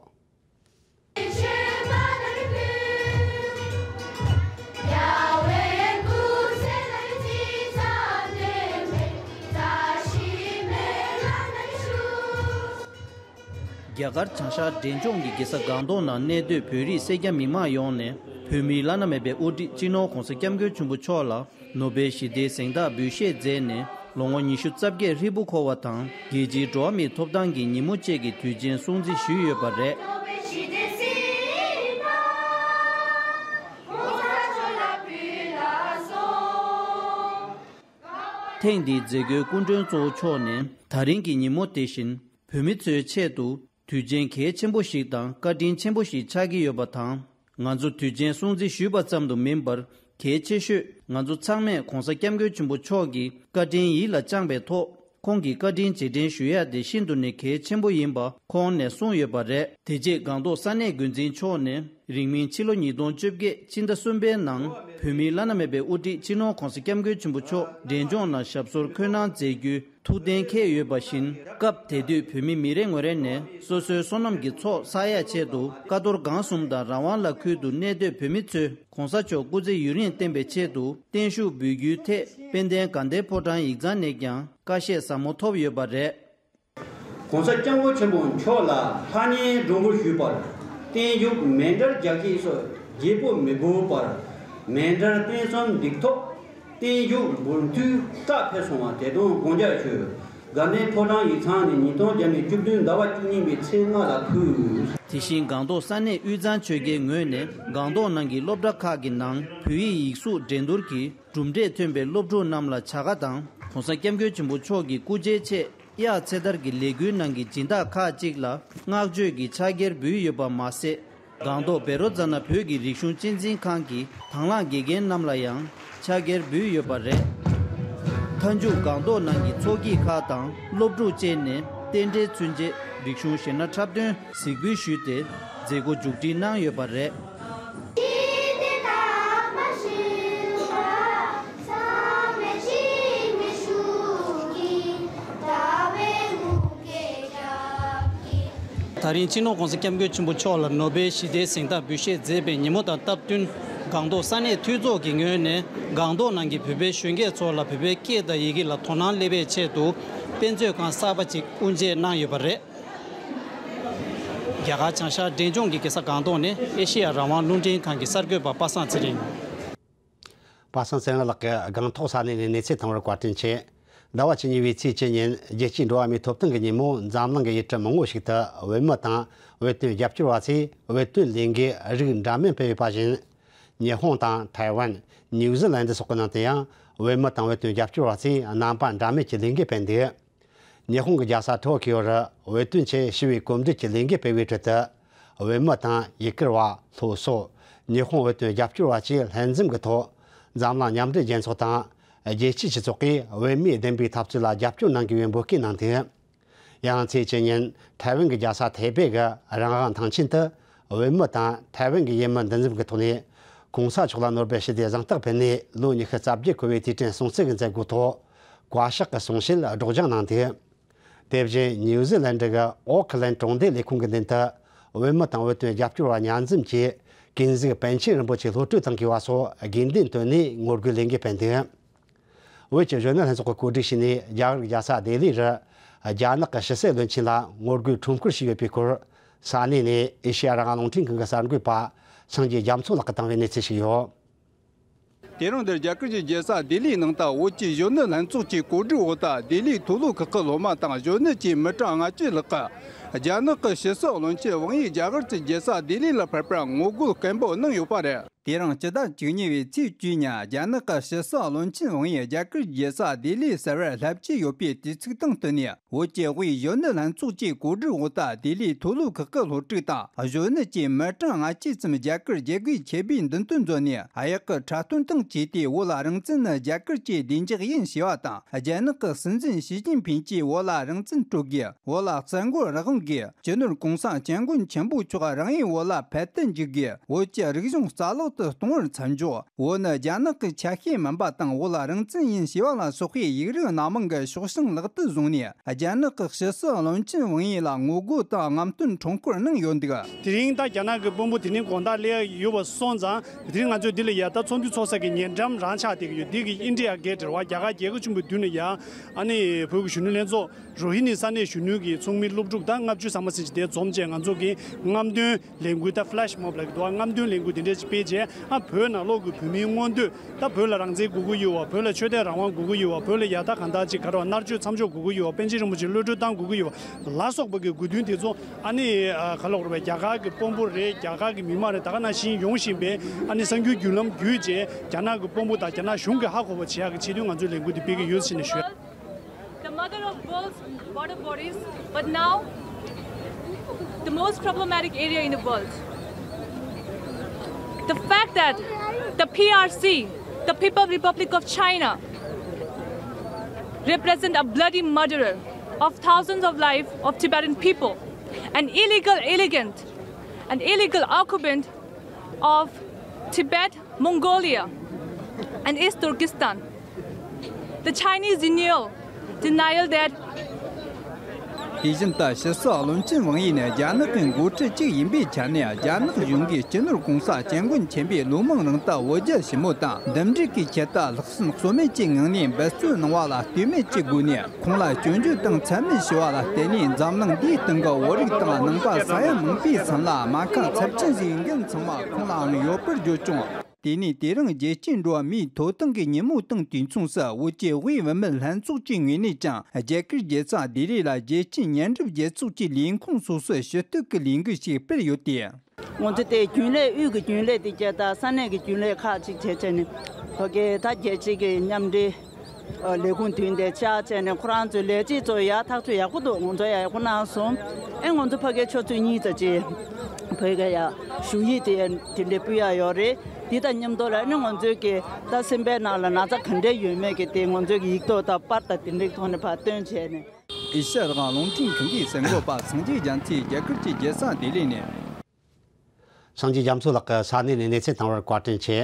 རྒྱ་གར་བྱང་ཤར་འབྲས་ལྗོངས་ཀྱི་རྒྱལ་ས་སྒང་ཏོག་ནང་གནས་སྡོད་བོད་རིགས་སེར་སྐྱ་མི་མང་ཡོངས་ནས་བོད་མིའི་བླ་ན་མེད་པའི་དབུ་ཁྲིད་སྤྱི་ནོར་༸གོང་ས་༸སྐྱབས་མགོན་ཆེན་པོ་མཆོག་ལ་ནོ་སྦེལ་ཞི་བདེའི་གཟེངས་རྟགས་འབུལ་བཞེས་མཛད་ནས་ལོ་ངོ་ཉི་ཤུ་རྩ་བརྒྱད་ཧྲིལ་པོ་འཁོར་བ་དང་རྒྱལ་སྤྱིའི་འགྲོ་བ་མིའི་ཐོབ་ཐང་གི་ཉིན་མོ་བཅས་ཀྱི་དུས་ཆེན་སྲུང་བརྩི་ཞུས་ཡོད་པ་རེད། ཐེངས་འདིའི་མཛད་སྒོའི་སྐུ་མགྲོན་གཙོ་བོ་མཆོག་ནས། ད་རིང་གི་ཉིན་མོ་དེ་བཞིན་བོད་མི་ཚོའི་ཆེད་དུ་དུས་ཆེན་གལ་ཆེན་པོ་ཞིག་དང་བཀའ་དྲིན་ཆེན་པོ་ཞིག་ཆགས་ཀྱི་ཡོད་པ་དང་། ང་ཚོ་དུས་ཆེན་སྲུང་བརྩི་ཞུས་པ་ཙམ་དུ་མིན་པར། གལ་ཆེ་ཤོས་ང་ཚོ་ཚང་མས་༸གོང་ས་༸སྐྱབས་མགོན་ཆེན་པོ་མཆོག་གི་བཀའ་དྲིན་ཡིད་ལ་བཅངས་པའི་ཐོག་ཁོང་གི་བཀའ་དྲིན་རྗེས་དྲན་ཞུ་ཡ་དེ་ཤིན་ཏུ་ནས་གལ་ཆེན་པོ་ཡིན་པ་ཁོང་ནས་གསུངས་ཡོད་པ་རེད། དེ་རྗེས་སྒང་ཏོག་ས་གནས་འགོ་འཛིན་མཆོག་ནས། རིང་མིན་ཕྱི་ལོ་ཉིས་སྟོང་བཅོ་བརྒྱད་ཕྱི་ཟླ་གསུམ་པའི་ནང་བོད་མིའི་བླ་ན་མེད་པའི་དབུ་ཁྲིད་སྤྱི་ནོར་༸གོང་ས་༸སྐྱབས་མགོན་ཆེན་པོ་མཆོག་འབྲས་ལྗོངས་ལ་ཞབས་སོར་འཁོད་གནང་མཛད་རྒྱུའི་ཐུགས་གཏན་འཁེལ་ཡོད་པ་བཞིན། སྐབས་དེ་དུས་བོད་མི་མི་རེ་ངོ་རེ་ནས་སོ་སོའི་བསོད་ནམས་ཀྱི་ཚོགས་བསགས་ཡ་ཆེད་དུ་ཀ་རྡོར་སྒང་གསུམ་དང་རང་དབང་ལ་ཁུལ་དུ་གནས་སྡོད་བོད་མི་ཚོས་༸གོང་ས་མཆོག་སྐུ་ཚེ་ཡུན་རིང་བརྟན་པའི་ཆེད་དུ་བརྟན་བཞུགས་འབུལ་རྒྱུའི་ཐད་དཔལ་ལྡན་དགའ་ལྡན་ཕོ་བྲང་ཡིག་ཚང་ནས་ཀྱང་བཀའ་བཤད་ཟབ་མོ་ཐོབ་ཡོད་པ་རེད། ༸གོང་ས་༸སྐྱབས་མགོན་ཆེན་པོ་མཆོག་ལ་ལྷ་གཉན་སྒྲོན་འབུལ་ཞུས་པར། བརྟན་བཞུགས་མཎྜལ་རྒྱ་སྐྱེད་སོགས་བརྗེ་པོ་མི་དགོས་པར། མཎྜལ་རྟེན་གསུམ་འདེགས་ཐོག་བརྟན་བཞུགས་འབུལ་མཐུས་བཀའ་ཕེབས་སོང་བ་དེ་དང་དགོངས་འཇགས་ཞུ། དགའ་ལྡན་ཕོ་བྲང་ཡིག་ཚང་ནས་ཉིས་སྟོང་བརྒྱ་མེད་བཅུ་བདུན་ཟླ་བ་བཅུ་གཉིས་པའི་ཚེས་ལྔ་ལ་ཕུལ། དེ་བཞིན་སྒང་ཏོག་ས་གནས་དབུས་གཙང་ཆོལ་ཁའི་ངོས་ནས་སྒང་ཏོག་ནང་གི་སློབ་གྲྭ་ཁག་གི་ནང་བོད་ཡིག་ཡིག་གཟུགས་འགྲན་བསྡུར་གྱི་གྲུབ་འབྲས་ཐོན་པའི་སློབ་ཕྲུག་རྣམས་ལ་བྱ་དགའ་དང་༸གོང་ས་༸སྐྱབས་མགོན་ཆེན་པོ་མཆོག་གི་སྐུ་ཕྱྭའི་ཆེད། གཡག་ཚེ་ཐར་གྱི་ལས་འགུལ་ནང་གི་སྦྱིན་བདག་ཁག་ཅིག་ལ་བསྔགས་བརྗོད་ཀྱི་ཕྱག་འཁྱེར་འབུལ་ཡོད་པ་མ་ཟད། སྒང་ཏོག་བཻ་རོ་ཙ་ན་བོད་ཀྱི་རིག་གཞུང་གཅེས་འཛིན་ཁང་གི་དང་བླངས་དགེ་རྒན་རྣམས་ལ་ཡང་ཕྱག་འཁྱེར་འབུལ་ཡོད་པ་རེད། མཐའ་མཇུག་སྒང་ཏོག་ནང་གི་ཚོགས་སྐྱིད་ཁག་དང་སློབ་ཕྲུག་བཅས་ནས་རྟེན་འབྲེལ་ཚུན་ཆད་རིག་གཞུང་གཞས་སྣ་འཁྲབ་སྟོན་གཟིགས་འབུལ་ཞུས་ཏེ་མཛད་སྒོ་མཇུག་སྒྲིལ་གནང་ཡོད་པ་རེད། ད་རིང་སྤྱི་ནོར་༸གོང་ས་༸སྐྱབས་མགོན་ཆེན་པོ་མཆོག་ལ་ནོ་བེལ་ཞི་བདེའི་གཟེངས་རྟགས་འབུལ་བཞེས་མཛད་པའི་ཉིན་མོ་དང་སྟབས་བསྟུན། སྒང་ཏོག་ས་གནས་འཐུས་ཚོགས་ཀྱི་ངོས་ནས་སྒང་ཏོག་ནང་གི་བོད་པའི་གཞོན་སྐྱེས་ཚོ་ལ་བོད་པའི་སྐད་དང་ཡི་གེ་ལ་དོ་སྣང་སླེབས་པའི་ཆེད་དུ་དཔེ་མཛོད་ཁང་གསར་པ་ཅིག་དབུ་འབྱེད་གནང་ཡོད་པ་རེད། རྒྱ་གར་བྱང་ཤར་འབྲས་ལྗོངས་ཀྱི་རྒྱལ་ས་སྒང་ཏོག་ནས་ཨེ་ཤེ་ཡ་རང་དབང་རླུང་འཕྲིན་ཁང་གི་གསར་འགོད་པ་པ་སངས་ཚེ་རིང་། པ་སངས་ཚེ་རིང་ལགས་ཀྱིས་སྒང་ཏོག་ས་གནས་ནས་གནས་ཚུལ་བཏང་བར་བཀའ་དྲིན་ཆེ། ཟླ་བ་བཅུ་གཉིས་པའི་ཚེས་བཅུ་ཉིན་རྒྱལ་སྤྱིའི་འགྲོ་བ་མིའི་ཐོབ་ཐང་གི་ཉིན་མོ་འཛམ་གླིང་གི་ཡུལ་གྲུ་མང་པོ་ཞིག་ཏུ་བོད་མི་དང་བོད་དོན་རྒྱབ་སྐྱོར་བ་ཚོས་བོད་དོན་ལས་འགུལ་རིགས་འདྲ་མིན་སྤེལ་ཡོད་པ་བཞིན། ཉི་ཧོང་དང་ཐའེ་ཝན། ནིའུ་ཛི་ལན་སོགས་ཀྱི་ནང་དུ་ཡང་བོད་མི་དང་བོད་དོན་རྒྱབ་སྐྱོར་བ་ཚོས་རྣམ་པ་འདྲ་མིན་གྱི་ལས་འགུལ་སྤེལ་འདུག། ཉི་ཧོང་གི་རྒྱལ་ས་ཊོ་ཀིའོ་རུ་བོད་དོན་ཆེད་ཞི་བའི་གོམ་བགྲོད་ཀྱི་ལས་འགུལ་སྤེལ་བའི་ཁྲོད་དུ། བོད་མི་དང་ཡུ་གུར་བ། སློབ་གསོ། ཉི་ཧོང་བོད་དོན་རྒྱབ་སྐྱོར་བ་བཅས་ལྷན་འཛོམས་ཀྱི་ཐོག་འཛམ་གླིང་མཉམ་འབྲེལ་རྒྱལ་ཚོགས་དང་རྒྱལ་སྤྱིའི་སྤྱི་ཚོགས་ཀྱིས་བོད་མིའི་བདེན་པའི་འཐབ་རྩོད་ལ་རྒྱབ་སྐྱོར་གནང་དགོས་པའི་འབོད་སྐུལ་གནང་འདུག། ཡང་ཚེས་བཅུ་ཉིན་ཐའེ་ཝན་གྱི་རྒྱལ་ས་ཐའེ་པེ་གི་རང་དབང་ཐང་ཆེན་དུ་བོད་མི་དང་ཐའེ་ཝན་གྱི་ཡུལ་མི་འདུ་འཛོམས་ཀྱི་ཐོག་ནས་གོང་ས་མཆོག་ལ་ནོ་བེལ་ཞི་བདེའི་གཟེངས་རྟགས་ཕུལ་ནས་ལོ་ཉི་ཤུ་རྩ་བརྒྱད་འཁོར་བའི་དུས་དྲན་སྲུང་བརྩི་གི་མཛད་སྒོའི་ཐོག་བཀའ་ཤག་གི་གསུང་བཤད་སྒྲོག་སྦྱང་གནང་འདུག། དེ་བཞིན་ནིའུ་ཛི་ལན་ཌི་གི་ཨོ་ཁི་ལན་གྲོང་སྡེ་ལས་ཁུངས་ཀྱི་མདུན་དུ་བོད་མི་དང་བོད་དོན་རྒྱབ་སྐྱོར་བ་མཉམ་འཛོམས་ཀྱིས་ཀུན་གཟིགས་པཎ་ཆེན་རིན་པོ་ཆེ་གློད་བཀྲོལ་གཏོང་དགོས་པ་སོགས་དགོས་འདུན་བཏོན་ནས་ངོ་རྒོལ་ལས་འགུལ་སྤེལ་འདུག། བོད་ཀྱི་གཞོན་ནུ་ལྷན་ཚོགས་ཀྱིས་གོ་སྒྲིག་བྱས་ནས་རྒྱ་གར་རྒྱལ་ས་ལྡི་ལི་རུ་རྒྱ་ནག་གི་ཕྱི་སྲིད་བློན་ཆེན་ལ་ངོ་རྒོལ་ཁྲོམ་སྐོར་ཞུས་ཡོད་པའི་སྐོར་ས་གནས་ནས་ཨེ་ཤེ་ཡ་རང་དབང་རླུང་འཕྲིན་ཁང་གི་གསར་འགོད་པ་སངས་རྒྱས་རྒྱ་མཚོ་ལགས་ཀྱིས་བཏང་བའི་གནས་ཚུལ་ཞིག་ཡོད། དེ་རིང་འདིར་རྒྱ་གར་གྱི་རྒྱལ་ས་ལྡི་ལིའི་ནང་དུ་བོད་ཀྱི་གཞོན་ནུ་ལྷན་ཚོགས་ཀྱི་གོ་སྒྲིག་འོག་ཏུ་ལྡི་ལིའི་མཐོ་སློབ་ཁག་གི་སློབ་མ་དང་གཞོན་ནུ་བཅས་མི་གྲངས་ལྔ་བཅུ་ལྷག་གིས་རྒྱ་ནག་གི་ཕྱི་སྲིད་བློན་ཆེན་ཝང་ཡིས་རྒྱ་གར་གྱི་རྒྱལ་ས་ལྡི་ལི་ལ་ཕེབས་པར་ངོ་རྒོལ་སྐད་འབོད་གནང་ཡོད་པ་རེད། དེ་རིང་སྤྱི་ཟླ་བཅུ་གཉིས་པའི་ཚེས་བཅུ་ཉིན་རྒྱ་ནག་གི་ཕྱི་སྲིད་བློན་ཆེན་ཝང་ཡིས་རྒྱ་གར་རྒྱལ་ས་ལྡི་ལི་གསར་པར་སླེབས་ཀྱི་ཡོད་པའི་དུས་ཚིགས་དང་བསྟུན་ནས། བོད་ཀྱི་དབུས་གཞོན་ནུ་ལྷན་ཚོགས་ཀྱི་གོ་སྒྲིག་འོག་ཏུ་ལྡི་ལིའི་མཐོ་སློབ་ཁག་གི་སློབ་ཕྲུག་དང་གཞོན་ནུ་བཅས་མི་གྲངས་ལྔ་བཅུ་ཙམ་རྒྱ་གར་རྒྱལ་སྒོའི་ཆེད་པའི་མདུན་ཐོན་འཛོམས་ནས། གཡག་གི་འཁྲབ་སྟོན་དང་བཅས་ཏེ་བོད་ལ་རང་བཙན་ནི་རྒྱ་གར་གྱི་བདེ་འཇགས་ཡིན་ཞེས་པ་དང་། རྒྱ་ནག་གི་སྲིད་འཛིན་ཞི་ཅིན་ཕིང་གིས་བོད་ལ་རང་བཙན་སྤྲོད་དགོས། བོད་ལ་གསར་འགོད་རང་དབང་དགོས། སྤྱི་ནོར་གོང་ས་སྐྱབས་མགོན་ཆེན་པོ་མཆོག་རང་ཡུལ་བོད་ལ་ཕེབས་དུ་འཇུག་དགོས། བོད་ཀྱི་རིག་གཞུང་རྩ་བརླག་ཏུ་གཏོང་བར་མཚམས་འཇོག་བོད་ནི་རྒྱ་ནག་གི་ཆ་ཤས་མིན་པ་དང་། བོད་ལ་རང་བཙན་ཡིན་ཞེས་པ་ལ་སོགས་པའི་ཡིག་རིགས་སྣ་མང་གི་ཤོག་བྱང་ལག་ཏུ་བཟུང་ནས། རྒྱ་ནག་གི་ཕྱི་སྲིད་བློན་ཆེན་ཝང་ཡི་ལ་ངོ་རྒོལ་དང་རྔམ་སྟོན་ཁྲོམ་སྐོར་གནང་ཡོད་འདུག། དེ་རིང་ད་རྒྱ་ནག་གི་དཔོན་པོ་དེ་རིང་དགོང་དག་སླེབས་ཡོད་པ་སོང་ཙང་། དེ་རིང་ང་ཚོས་འདི་ལ་ཡ་ད་ཚོགས་འདུ་ཚོགས་ས་གི་ཉེ་འགྲམ་རང་ཆགས་བསྡད་ཀྱི་ཡོད། འདི་གི་ཨིན་ཌི་ཡ་གེ་ཊི་རེད་བ། རྒྱ་གར་རྒྱལ་ཁབ་ཆེན་པོའི་མདུན་ལ་ཡ། ཨ་ནི་བོད་ཀྱི་གཞོན་ནུ་ལྷན་ཚོགས་རོ་ཧི་ནི་ས་གནས་གཞོན་ནུ་གི་ཚོགས་མི་སློབ་ཕྲུག་དང་ལྔ་བཅུ་ཙམ་ཟིན་ཅིག་དེ་འཛོམས་བྱས། ང་ཚོ་གི་རྔམ་སྟོན་ལས་འགུལ་དང་ཕ་ལེཤ་མོབ་ལབ་ཀྱི་འདུག། རྔམ་སྟོན་ལས་འགུལ་དེ་འདྲས་ཅིག་སྤེལ་རྗེས། ཨ་བོད་ནང་ལོགས་ཀྱི་བོད་མིའི་མངོན་འདོད། ད་བོད་ལ་རང་བཙན་དགོས་ཀྱི་ཡོད་བ། བོད་ལ་ཆོས་དད་རང་དབང་དགོས་ཀྱི་ཡོད་བ། བོད་ལ་ཡག་ཐག་གང་དག་ཅིག་ག་རེ་བ་མནར་གཅོད་མཚམས་འཇོག་དགོས་ཀྱི་ཡོད་བ། པཎ་ཆེན་རིན་པོ་ཆེ་གློད་གྲོལ་བཏང་དགོས་ཀྱི་ཡོད་བ་ལ་སོགས་པ་གི་དགོས་འདུན་དེ་ཚོ་ཨ་ནི་ཨ་ག་ལབ་དགོས་རེད་པས། རྒྱ་གར་གྱི་དཔོན་པོ་རེད། རྒྱ་གར་གྱི་མི་མང་རེད། ད་ག་ནང་བཞིན་ཡོང་བཞིན་པའི་ཨ་ནི་གསར་འགྱུར་བརྒྱུད་ལམ་བརྒྱུད་བྱས་རྒྱ་ནག་གི་དཔོན་པོ་དང་རྒྱ་ནག་གཞུང་གིས་ཧ་གོ་བ་བྱེད་ཡག་གི་ཆེད་དུ་ང་ཚོས་ལས་འགུལ་འདི་སྤེལ་གྱི་ཡོད་ཟེར་ནས་ཞུ། The mother of world's water bodies, but now the most problematic area in the world. The fact that the P R C, the People's Republic of China, represent a bloody murderer of thousands of lives of Tibetan people, an illegal alienant, an illegal occupant of Tibet, Mongolia, and East Turkestan. The Chinese denial, denial that དེ་བཞིན་དུ་ཕྱི་སྲིད་བློན་ཆེན་ཝང་ཡི་ནི་རྒྱ་ནག་གི་འགོ་ཁྲིད་ཅིག་ཡིན་པའི་ཆ་ནས། རྒྱ་ནག་གཞུང་གིས་སྤྱི་ནོར་གོང་ས་སྐྱབས་མགོན་ཆེན་པོའི་ལོ་མང་རིང་དུ་བོད་རྒྱ་ཞི་མོལ་དང་འདུམ་འགྲིག་གི་ཆེད་དུ་ལྷག་བསམ་ཟོལ་མེད་ཀྱི་ངང་ནས་འབད་བརྩོན་གནང་བ་ལ་ལྟོས་མེད་ཀྱི་སྒོ་ནས། ཁོང་ལ་སྐྱོན་བརྗོད་དང་མཚན་སྨད་ཞུ་བ་ལ་བརྟེན་ནས། འཛམ་གླིང་འདིའི་སྟེང་གི་བོད་རིགས་དང་ནང་པ་ས་ཡ་མང་པོའི་སེམས་ལ་རྨ་ཁ་ཚབས་ཆེན་ཞིག་ཡིན་མཁན་ཚང་མ་ཁོང་ལའང་ཡོད་པར་བརྗོད་བྱུང་། དེ་ནས་དེ་རིང་རྒྱལ་སྤྱིའི་འགྲོ་བ་མིའི་ཐོབ་ཐང་གི་ཉིན་མོ་དང་དུས་མཚུངས་སུ། བོད་ཀྱི་དབུས་བུད་མེད་ལྷན་ཚོགས་ཀྱི་ངོས་ནས་ཀྱང་རྒྱ་གར་རྒྱལ་ས་ལྡི་ལི་ལ་རྒྱལ་སྤྱིའི་མཉམ་འབྲེལ་རྒྱལ་ཚོགས་ཀྱི་ལས་ཁུངས་སོ་སོའི་ཕྱི་སྟོད་ཀྱི་ལས་འགུལ་ཞིག་སྤེལ་ཡོད་དེ། ང་ཚོ་དེ་རྒྱུན་ལས་དབུས་ཀྱི་རྒྱུན་ལས་དེ་བྱས། ད་ས་གནས་ཀྱི་རྒྱུན་ལས་ཁག་ཅིག་བྱས་བྱས་ནས། ཕ་གི་ད་རྒྱལ་སྤྱི་གི་མཉམ་འབྲེལ་ལས་ཁུངས་བདུན་དེ་བཅར་བྱས་ནས། ཁོ་རང་ཚོའི་ལས་བྱེད་ཚོ་ཡག་ཐག་ཆོད་ཡག་པོ་འདུག་ང་ཚོ་ཡག་པོ་གནང་སོང་། ཨེ་ང་ཚོ་ཕ་གིའི་ཆུ་ཚོད་གཉིས་ཙམ་ཅིག་བོད་སྐད་ཡ་ཞུ་ཡིག་དེ་དེ་འདྲའི་ཕུལ་ཡ་ཡོད་རེད། དེ་དང་མཉམ་དུ་ལ་ནི་ང་ཚོའི་གི་ད་སེམས་པའི་ནང་ལ་ན་ཚ་ག་འདྲ་ཡོད་མེད་ཀྱི་དེ་ང་ཚོའི་གི་ཡིག་ཐོག་དང་པར་དང་དེ་འདྲའི་ཐོག་ནས་ཕར་སྟོན་བྱས་ནས། ཨེ་ཤ་ཡ་རང་དབང་རླུང་འཕྲིན་ཁང་གི་གསར་འགོད་པ་སངས་རྒྱས་རྒྱ་མཚོས་རྒྱ་གར་གྱི་རྒྱལ་ས་ལྡི་ལི་ནས། སངས་རྒྱས་རྒྱ་མཚོ་ལགས་ཀྱིས་ས་གནས་ནས་གནས་ཚུལ་བཏང་བར་བཀའ་དྲིན་ཆེ།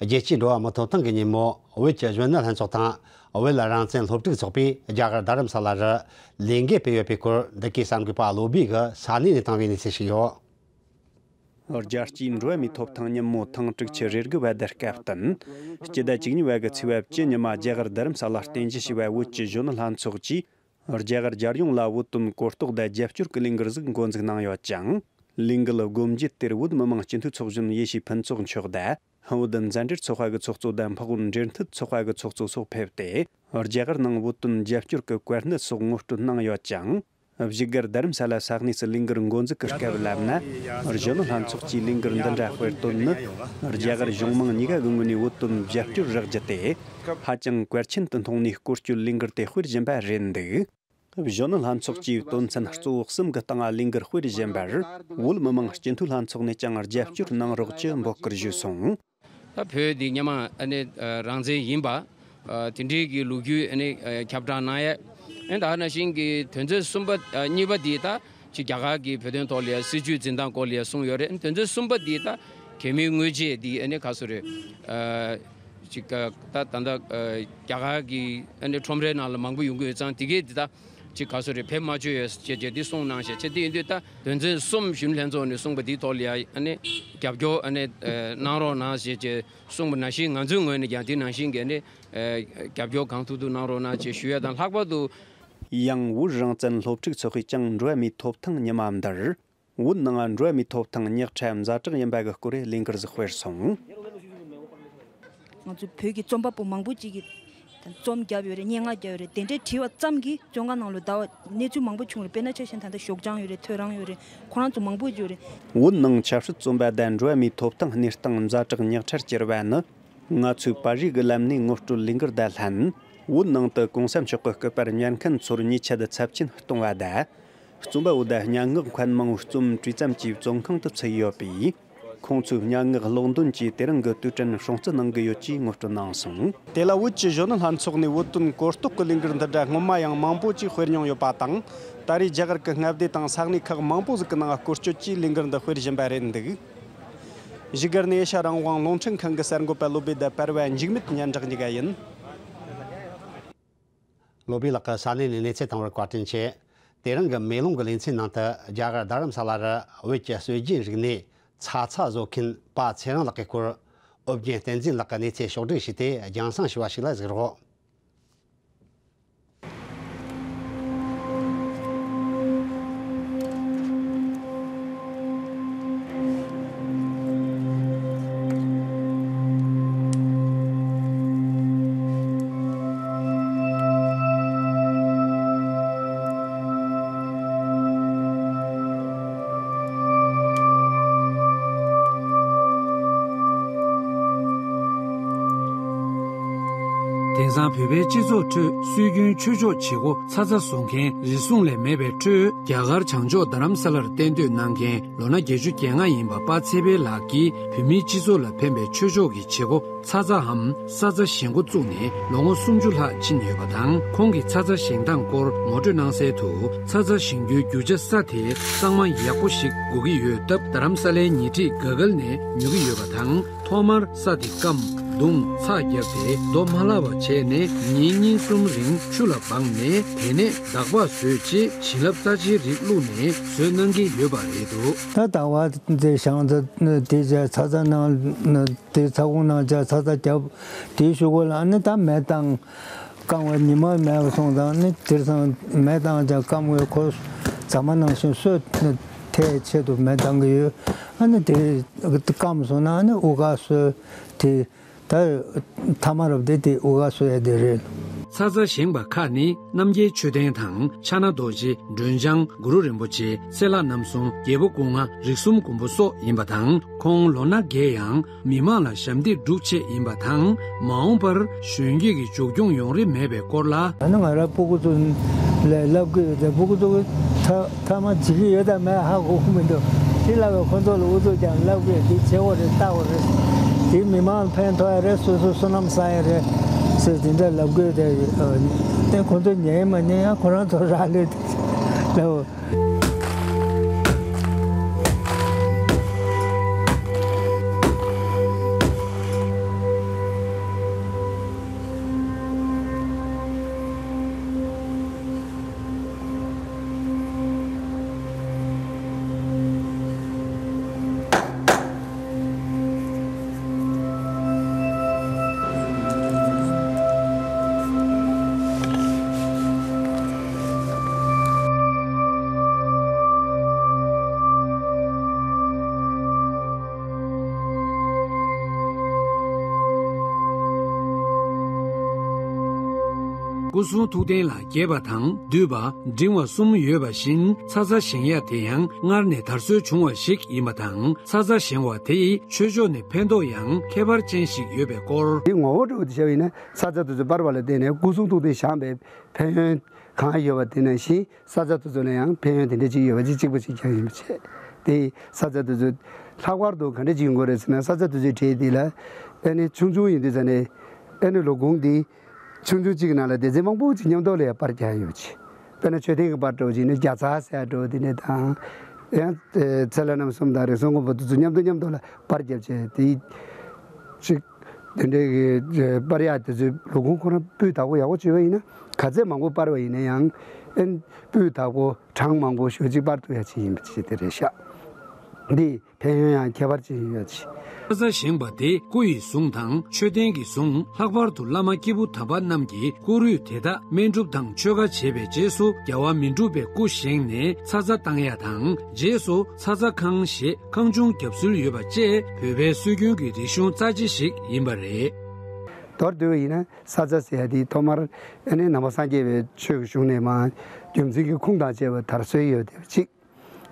རྒྱལ་སྤྱིའི་འགྲོ་བ་མིའི་ཐོབ་ཐང་གི་ཉིན་མོ། བོད་ཀྱི་གཞོན་ནུ་ལྷན་ཚོགས་དང་བོད་རང་བཙན་སློབ་ཕྲུག་ཚོགས་པས་རྒྱ་གར་རྡ་རམ་ས་ལ་རུ་ལས་འགུལ་སྤེལ་ཡོད་པའི་སྐོར། འདི་གའི་གསར་འགོད་པ་བློ་བྷེ་གིས་ས་གནས་ནས་བཏང་བའི་གནས་ཚུལ་ཞིག་ཡོད། རྒྱལ་སྤྱིའི་འགྲོ་བ་མིའི་ཐོབ་ཐང་ཉིན་མོ་ཐེངས་དྲུག་ཅུ་རེ་དགུ་བ་དེར་སྐབས་བསྟུན། སྤྱི་ཟླ་བཅུ་གཉིས་པ་གི་ཚེས་པ་བཅུ་ཉི་མ་རྒྱ་གར་རྡ་རམ་ས་ལར་རྟེན་གཞི་བྱས་པའི་བོད་ཀྱི་གཞོན་ནུ་ལྷན་ཚོགས་ཀྱིས། རྒྱ་གར་རྒྱལ་ཡོངས་ལ་བོད་དོན་གོ་རྟོགས་དང་རྒྱབ་སྐྱོར་གྱི་ལས་འགུལ་ཟིག་འགོ་འཛུགས་གནང་ཡོད་ཅིང་། ལས་འགུལ་སྒོ་འབྱེད་དེར་བོད་མི་མང་སྤྱི་འཐུས་ཚོགས་གཞོན་ཡེ་ཤེས་ཕུན་ཚོགས་མཆོག་དང་། བོད་མཛའ་འབྲེལ་ཚོགས་པ་གི་ཚོགས་གཙོ་དང་། འཕགས་བོད་འབྲེལ་མཐུད་ཚོགས་པ་གི་ཚོགས་གཙོ་སོགས་ཕེབས་ཏེ། རྒྱ་གར་ནང་བོད་དོན་རྒྱབ་སྐྱོར་གྱི་གོ་གནས་སོགས་ངོ་སྤྲོད་གནང་ཡོད་ཅིང་། བཞུགས་སྒར་རྡ་རམ་ས་ལ་ས་གནས་སུ་ལས་འགུལ་འགོ་འཛུགས་ཀྱི་སྐབས་ལབ་ན། གཞོན་ནུ་ལྷན་ཚོགས་ཀྱིས་ལས་འགུལ་འདི་འདྲ་སྤེལ་དོན་ནི། རྒྱ་གར་གཞུང་མང་གཉིས་ཀ་གི་ངོས་ནས་བོད་དོན་རྒྱབ་སྐྱོར་རག་རྒྱུ་དེ། ཧ་ཅང་གལ་ཆེན་དུ་མཐོང་ནས་སྐོར་སྐྱོད་ལས་འགུལ་དེ་སྤེལ་བཞིན་པ་རེད་འདུག་གཞོན་ནུ་ལྷན་ཚོགས་ཀྱིས་དོན་ཚན་གཙོ་བོ་གསུམ་གྱི་སྟེང་ལས་འགུལ་སྤེལ་བཞིན་པར། བོད་མི་མང་སྤྱི་འཐུས་ལྷན་ཚོགས་ནས་ཀྱང་རྒྱབ་སྐྱོར་གནང་རོགས་ཀྱི་འབོད་སྐུལ་ཞུས་སོང་། ད་བོད་འདི་སྔོན་མ་ཨ་ནི་རང་བཙན་ཡིན་པ། དེ་འདྲའི་གི་ལོ་རྒྱུས་ཨ་ནི་ཁྱབ་བསྒྲགས་གནང་ཡས། ཨ་ནི་ད་ནང་བཞིན་གྱི་དོན་ཚན་གསུམ་པ། གཉིས་པ་འདི་ད་ཅིག་རྒྱ་གར་གྱི་བོད་དོན་ཐོག་ལ་ཡ་སྲིད་བྱུས་འཛིན་སྟངས་སྐོར་ལ་ཡ་གསུངས་ཡོད་རེད། དོན་ཚན་གསུམ་པ་འདི་ད་གད་མོའི་དངོས་རྗེས་འདི་ཨ་ནི་ག་ཚོད་རེད། ཅིག་ད་ད་ད་རྒྱ་གར་གྱི་ཨ་ནི་ཁྲོམ་རའི་ནང་ལ་མང་པོ་ཡོང་གི་ཡོད་ཙང་། དེ་གས་འདི་ད་ཅིག་ག་ཚོད་རེད། བེད་མ་ཆོད་ཡོད་ཅེས་བྱས་འདི་གསུངས་གནང་བཞག་བྱས། དེ་ཡིན་དུས་ད་དོན་ཚན་གསུམ་གཞོན་ནུ་ལྷན་ཚོགས་ནས་གསུངས་པ་འདིའི་ཐོག་ལ་ཡ་ཨ་ནི་རྒྱབ་སྐྱོར་ཨ་ནི་གནང་རོགས་གནང་ཞེས་བྱས་གསུངས་པ་ནང་བཞིན། ང་ཚོའི་ངོས་ནས་ཀྱང་དེ་ནང་བཞིན་གྱི་ཨ་ནི་རྒྱབ་སྐྱོར་གང་ཐུབ་ཐུབ་གནང་རོགས་གནང་ཞེས་ཞུ་ཡ་དང་། ལྷག་པར་དུ། ཡང་བོད་རང་བཙན་སློབ་ཕྲུག་ཚོགས་པས་ཀྱང་འགྲོ་བ་མིའི་ཐོབ་ཐང་ཉི་མ་འདིར། བོད་ནང་འགྲོ་བ་མིའི་ཐོབ་ཐང་ཉག་ཕྲ་ཛ་དྲག་ཡིན་པ་གི་སྐོར་ལས་འགུལ་ཟིག་སྤེལ་སོང་། ང་ཚོ་བོད་ཀྱི་རྩོམ་པ་པོ་མང་པོ་ཅིག་གིས་རྩོམ་བརྒྱབ་ཡོད་རེད། སྙན་ངག་བརྒྱབ་ཡོད་རེད། དེ་འདྲའི་བྲིས་པ་ཙམ་གྱིས་བཙོན་ཁང་ནང་ལ་བསྡད་པ་གནས་ཚུལ་མང་པོ་བྱུང་རེད། དཔེར་ན་ཆ་བཞག་ན་ད་ལྟ་ཞོགས་ལྗང་ཡོད་རེད། ཐོ་རངས་ཡོད་རེད། ཁོ་རང་ཚོ་མང་པོ་ཡོད་རེད། བོད་ནང་ཆབ་སྲིད་བཙོན་པ་དང་འགྲོ་བ་མིའི་ཐོབ་ཐང་གནས་སྟངས་ཛ་དྲག་ཉག་ཕྲར་གྱུར་པ་ནི། ང་ཚོས་པར་རིས་ཀྱི་ལམ་ནས་ངོ་སྤྲོད་ལས་འགུལ་དང་ལྷན། བོད་ནང་དུ་གོང་ས་མཆོག་གི་སྐུ་པར་ཉར་མཁན་ཚོར་ཉེས་ཆད་ཚབས་ཆེན་གཏོང་བ་དང་། རྩོམ་པ་པོ་དང་སྙན་ངག་མཁན་མང་བོ་རྩོམ་བྲིས་ཙམ་གྱིས་བཙོན་ཁང་དུ་ཚུད་ཡོད་པས། ཁོང་ཚོའི་སྙན་ངག་ཀློག་འདོན་གྱིས་དེ་རིང་གི་དུས་དྲན་སྲུང་བརྩི་གནང་གི་ཡོད་ཅེས་ངོ་སྤྲོད་གནང་སོང་། དེ་ལ་བོད་ཀྱི་གཞོན་ནུ་ལྷན་ཚོགས་ནས་བོད་དོན་གོ་རྟོགས་ཀྱི་ལས་འགུལ་འདི་འདྲ་སྔོན་མ་ཡང་མང་པོ་ཅིག་སྤེལ་མྱོང་ཡོད་པ་དང་། ད་རེས་རྒྱ་གར་གྱི་མངའ་སྡེ་དང་ས་གནས་ཁག་མང་པོ་ཟིག་གི་ནང་སྐོར་སྐྱོད་ཀྱིས་ལས་འགུལ་འདི་སྤེལ་བཞིན་པ་རེད་འདུག་བཞུགས་སྒར་ནས་ཨེ་ཤ་ཡ་རང་དབང་རླུང་འཕྲིན་ཁང་གི་གསར་འགོད་པ་བློ་བྷེ་དང་བར་བ་འཇིགས་མེད་སྙན་གྲགས་གཉིས་ཀ་ཡིན། བློ་བྷེ་ལགས་ཀྱིས་ས་གནས་ནས་གནས་ཚུལ་བཏང་བར་བཀའ་དྲིན་ཆེ། དེ་རིང་གི་མེ་ལོང་གི་ལེ་ཚན་ནང་དུ་རྒྱ་གར་རྡ་རམ་ས་ལ་རུ་བོད་ཀྱི་སྲོལ་རྒྱུན་རིག་གནས་ཚ་ཚ་བཟོ་མཁན་པ་ཚེ་རིང་ལགས་ཀྱི་སྐོར། ཨོ་རྒྱན་བསྟན་འཛིན་ལགས་ཀྱིས་གནས་ཚུལ་ཕྱོགས་བསྒྲིགས་བྱས་ཏེ་རྒྱང་སྲིང་ཞུ་བ་ཞིག་ལ་གཟིགས་རོགས། དེང་སང་བོད་པའི་སྤྱི་ཚོགས་ཁྲོད་སྲོལ་རྒྱུན་ཆོས་ཕྱོགས་བྱེད་སྒོ་ཚ་ཚ་བཟོ་མཁན་རེ་ཟུང་ལས་མེད་པའི་ཁྲོད། རྒྱ་གར་བྱང་ཕྱོགས་རྡ་རམ་ས་ལར་གཏན་སྡོད་གནང་མཁན་ལོ་ན་བརྒྱད་ཅུ་གྱ་ལྔ་ཡིན་པ་པ་ཚེ་འཕེལ་ལགས་ཀྱིས་བོད་མིའི་སྤྱི་ཚོགས་ལ་ཕན་པའི་ཆོས་ཕྱོགས་ཀྱི་བྱེད་སྒོ་ཚ་ཚའམ་ས་ཚ་བཞེངས་འགོ་བཙུགས་ནས་ལོ་ངོ་སུམ་ཅུ་ལྷག་ཕྱིན་ཡོད་པ་དང་། ཁོང་གིས་ཚ་ཚ་བཞེངས་སྟངས་སྐོར་ངོ་སྤྲོད་གནང་གསལ་དུ། ཚ་ཚ་བཞེངས་རྒྱུའི་རྒྱུ་ཆ་ས་དེ་གཙང་མ་ཡག་པོ་ཞིག་དགོས་ཀྱི་ཡོད་སྟབས། རྡ་རམ་ས་ལའི་ཉེ་འཁྲིས་ག་གལ་ནས་ཉོ་གི་ཡོད་པ་དང་། ཐོག་མར་ས་དེ་སྐམ། བརྡུང་། ཚགས་བརྒྱབ་སྟེ་རྡོ་མ་ལྷག་པ་བྱས་ནས་ཉིན་གཉིས་གསུམ་རིང་ཆུ་ལ་སྦངས་ནས། དེ་ནས་འདག་པ་བཟོས་རྗེས་བྱིན་རླབས་རྩ་ཆེའི་རིགས་བླུགས་ནས་བཟོས་གནང་གི་ཡོད་པ་རེད་འདུག། ད་ཟླ་བ་འདི་བཞེངས་ཚར་དེ་རྗེས་ཚ་ཚ་ནང་དེ་ཚ་ཁོང་ནང་བྱས་ཚ་ཚ་བརྒྱབ། དེའི་གཞུག་གུ་ལ་ཨ་ནི་ད་མེ་བཏང་། སྐམ་པ་ཉི་མ་མེད་པ་སོང་ཙང་ནི་དེང་སང་མེ་བཏང་བྱས་སྐམ་པའི་ཁོ་ཟ་མ་ནང་བཞིན་སོས་ཐལ་ཆེད་དུ་མེ་བཏང་གི་ཡོད། ཨ་ནི་དེ་སྐམ་སོང་ན་ཨ་ནི་དབུ་སྐར་སོས། དེ་ད་ཐ་མ་རབ་དེ་དེ་དབུ་སྐར་སོས་ཡ་དེ་རེད། ཚ་ཚ་བཞེངས་པ་ཁག་ནི་རྣམ་རྒྱལ་མཆོད་རྟེན་དང་ཕྱག་ན་རྡོ་རྗེ། སྒྲོལ་ལྗང་། གུ་རུ་རིན་པོ་ཆེ། སྲེད་ལ་རྣམ་གསུམ། རྒྱལ་པོ་སྐུ་ལྔ། རིགས་གསུམ་མགོན་པོ་སོགས་ཡིན་པ་དང་། ཁོང་ལོ་ན་རྒས་ཡང་མི་མང་ལ་ཞབས་འདེགས་སྒྲུབ་ཆེད་ཡིན་པ་དང་། མ་འོངས་པར་གཞོན་སྐྱེས་ཀྱི་མཇུག་སྐྱོང་ཡོང་རིན་མེད་པའི་སྐོར་ལ། ཨ་ནི་ང་རང་སྤུ་གུ་ཚོ་ལ་བསླབ་ཀྱི་ཡོད་དེ། སྤུ་གུ་ཚོ་གི་ཐ་ཐ་མ་བྱེད་ཀྱི་ཡོད་དམ་མེད་ཧ་གོ་གི་མི་འདུག། ཅི་ལབ་པའི་ཁོ་ཚོ་ལ་ཨུ་ཚུགས་རྒྱབ་བསླབ་ཀྱི་ཡོད། འདི་བྱེད་དགོས་རེད། ལྟ་དགོས་རེད། འདི་མི་མང་ལ་ཕན་ཐོགས་ཡ་རེད། སོ་སོ་བསོད་ནམས་བསགས་ཡ་རེད་ཟེར་དེ་འདྲ་ལབ་དགོས་དེ། ཨ་ནི་ཁོ་ཚོ་ཉན་མ་ཉན་ཡང་ཁོ་རང་ཚོ་རག་ལས་དེ་ལབ། སྐུ་གསུང་ཐུགས་རྟེན་ལ་རྒྱས་པ་དང་བསྡུས་པ། འབྲིང་བ་གསུམ་ཡོད་པ་བཞིན། ཚ་ཚ་བཞེངས་ཡ་དེ་ཡང་སྔར་ནས་དར་སྲོལ་བྱུང་བ་ཞིག་ཡིན་པ་དང་། ཚ་ཚ་བཞེངས་པ་དེ་ཡིས་ཆོས་ཕྱོགས་ནས་ཕན་ཐོགས་ཡང་ཁྱད་པར་ཅན་ཞིག་ཡོད་པའི་སྐོར། དེ་ངོ་བོ་འདྲ་བོ་དེ་བྱས་པ་ཡིན་ན། ས་ཆ་དེ་ཚོ་སྤར་བ་ལ་བརྟེན་ནས་སྐུ་གསུང་ཐུགས་རྟེན་བཞེངས་པའི་ཕན་ཡོན་གང་ཡོད་པ་དེ་ནང་བཞིན། ས་ཆ་དེ་ཚོ་ལ་ཡང་ཕན་ཡོན་དེ་འདྲ་ཅིག་ཡོད་པ་ཅིག་གཅིག་པ་ཞིག་ཀྱང་ཡིན་པ་བྱས། དེ་ས་ཆ་དེ་ཚོ་ལྷག་པར་དུ་ག་འདྲ་ཅིག་ཡིན་དགོས་རེད་ཟེར་ན། ས་ཆ་དེ་ཚོའི་གྲས་དེ་ལ་ཨ་ནི་ཆུང་ཆུང་ཡིན་དུས་ཙ་ནས་ཨ་ནི་ལོ་གུང་དེ་ཆུང་ཆུང་གཅིག་གི་ནང་ལ་སྡེ་ཚན་མང་པོ་ཅིག་མཉམ་དུ་ལ་ཡང་པར་རྒྱག་ཡོད་ཅིག། དཔེར་ན་མཆོད་རྟེན་གྱི་པར་འདྲ་བོ་ཅིག་ནི་རྒྱ་ཚ་ཟེར་ཡ་འདྲ་བོ་དེ་འདྲ་དང་། ཡང་ཚེ་ལྷ་རྣམ་གསུམ་དང་རིགས་གསུམ་མགོན་པོ་དེ་ཚོ་མཉམ་དུ་མཉམ་དུ་ལ་པར་རྒྱབ་བྱས་དེ་ཅིག། དེ་འདྲའི་གི་པར་ཡག་དེ་ཚོའི་ལོ་གུང་ཁོ་རང་སྤུས་དག་པོ་ཡག་པོ་བྱས་པ་ཡིན་ན། ག་ཚད་མང་པོ་པར་བ་ཡིན་ན་ཡང་ཨེ་སྤུས་དག་པོ་གྲངས་མང་པོ་ཞེ་ཅིག་པར་ཐུབ་ཡ་ཅིག་ཡིན་པ་ཅིག་དེ་རེད་ཤག། འདི་ཕན་ཡོན་ཡང་ཁྱད་པར་ཅན་ཡོད་ཅིག། ཚ་ཚ་བཞེངས་པ་དེ་སྐུ་ཡི་གཟུངས་དང་མཆོད་རྟེན་གྱི་གཟུངས། ལྷག་པར་དུ་བླ་མ་སྐྱེས་བུ་དམ་པ་རྣམས་ཀྱི་སྐུ་རུས་དེ་དག་སྨན་སྒྲུབ་དང་ཆོ་ག་བྱས་པའི་རྗེས་སུ་རྒྱལ་བ་མི་འཁྲུགས་པའི་སྐུ་བཞེངས་ནས་ཚ་ཚ་བཏང་ཡ་དང་། རྗེས་སུ་ཚ་ཚ་ཁང་ཞེས་ཁང་ཆུང་བརྒྱབ་སྲོལ་ཡོད་པ་བཅས་བོད་པའི་སྲོལ་རྒྱུན་གྱི་རིག་གཞུང་རྩ་ཆེ་ཞིག་ཡིན་པ་རེད། མདོར་བསྡུས་པ་ཡིན་ན། ས་ཚ་ཟེར་ཡ་དེ་ཐོག་མར་ཨ་ནི་ནང་པ་སངས་རྒྱས་པའི་ཆོས་ཀྱི་གཞུང་ནས་མར་རྒྱུ་མཚན་གྱི་ཁུངས་དང་བཅས་པ་དར་སྲོལ་ཡོད་བསྡད་པ་གཅིག།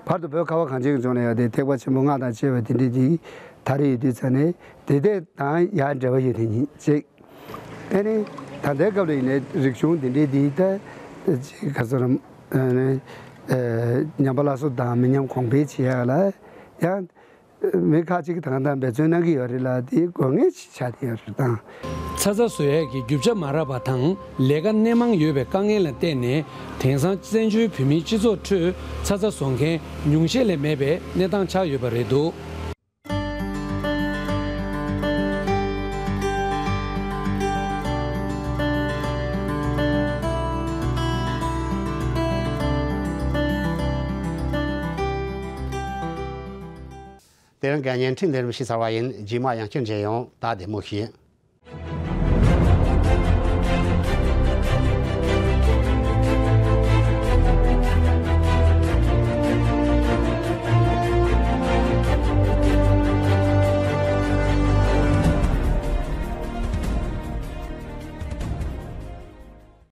བར་དུ་བོད་ཁ་བ་གངས་ཅན་གྱི་ལྗོངས་ལ་ཡོད་དེ་ཐེག་པ་ཆེན་པོ་ལྔ་དང་བཅས་པ་དེ་འདྲའི་དེ་དར་ཡོད་དུས་ཙ་ནས་དེ་དེ་དང་ཡང་འབྲེལ་བ་ཡོད་དེ་ཉིད་ཅིག། ཨ་ནི་ད་ལྟའི་སྐབས་ལ་ཡིན་ནའི་རིག་གཞུང་དེ་འདྲའི་དེ་ད་ཅིག་ག་ཚོད་རམ་ཨ་ནི་ཨ་ཉམས་པ་སླར་གསོ་དང་མི་ཉམས་གོང་འཕེལ་བྱེད་ཡག་ལ་ཡང་། མི་ཁག་ཅིག་དང་དང་འབད་བརྩོན་གནང་གི་ཡོད་རེད་ལ། དེ་དགོས་ངེས་ཆགས་བསྡད་ཡོད་རེད་དང་། ཚ་ཚ་བཟོ་ཡས་ཀྱི་རྒྱུ་ཆ་མ་རག་པ་དང་ལས་ཀ་སྣེ་མང་ཡོད་པའི་དཀའ་ངལ་ལ་བརྟེན་ནས། དེང་སང་བཙན་བྱོལ་བོད་མིའི་སྤྱི་ཚོགས་ཁྲོད་ཚ་ཚ་བཟོ་མཁན་ཉུང་ཤས་ལས་མེད་པའི་གནས་སྟངས་ཆགས་ཡོད་པ་རེད་འདུག། དེ་རིང་གི་བརྙན་འཕྲིན་འདིར་ཞིག་ཚར་བ་ཡིན། རྗེས་མ་ཡང་བསྐྱར་མཇལ་ཡོང་། ད་བདེ་མོ་བྱོས།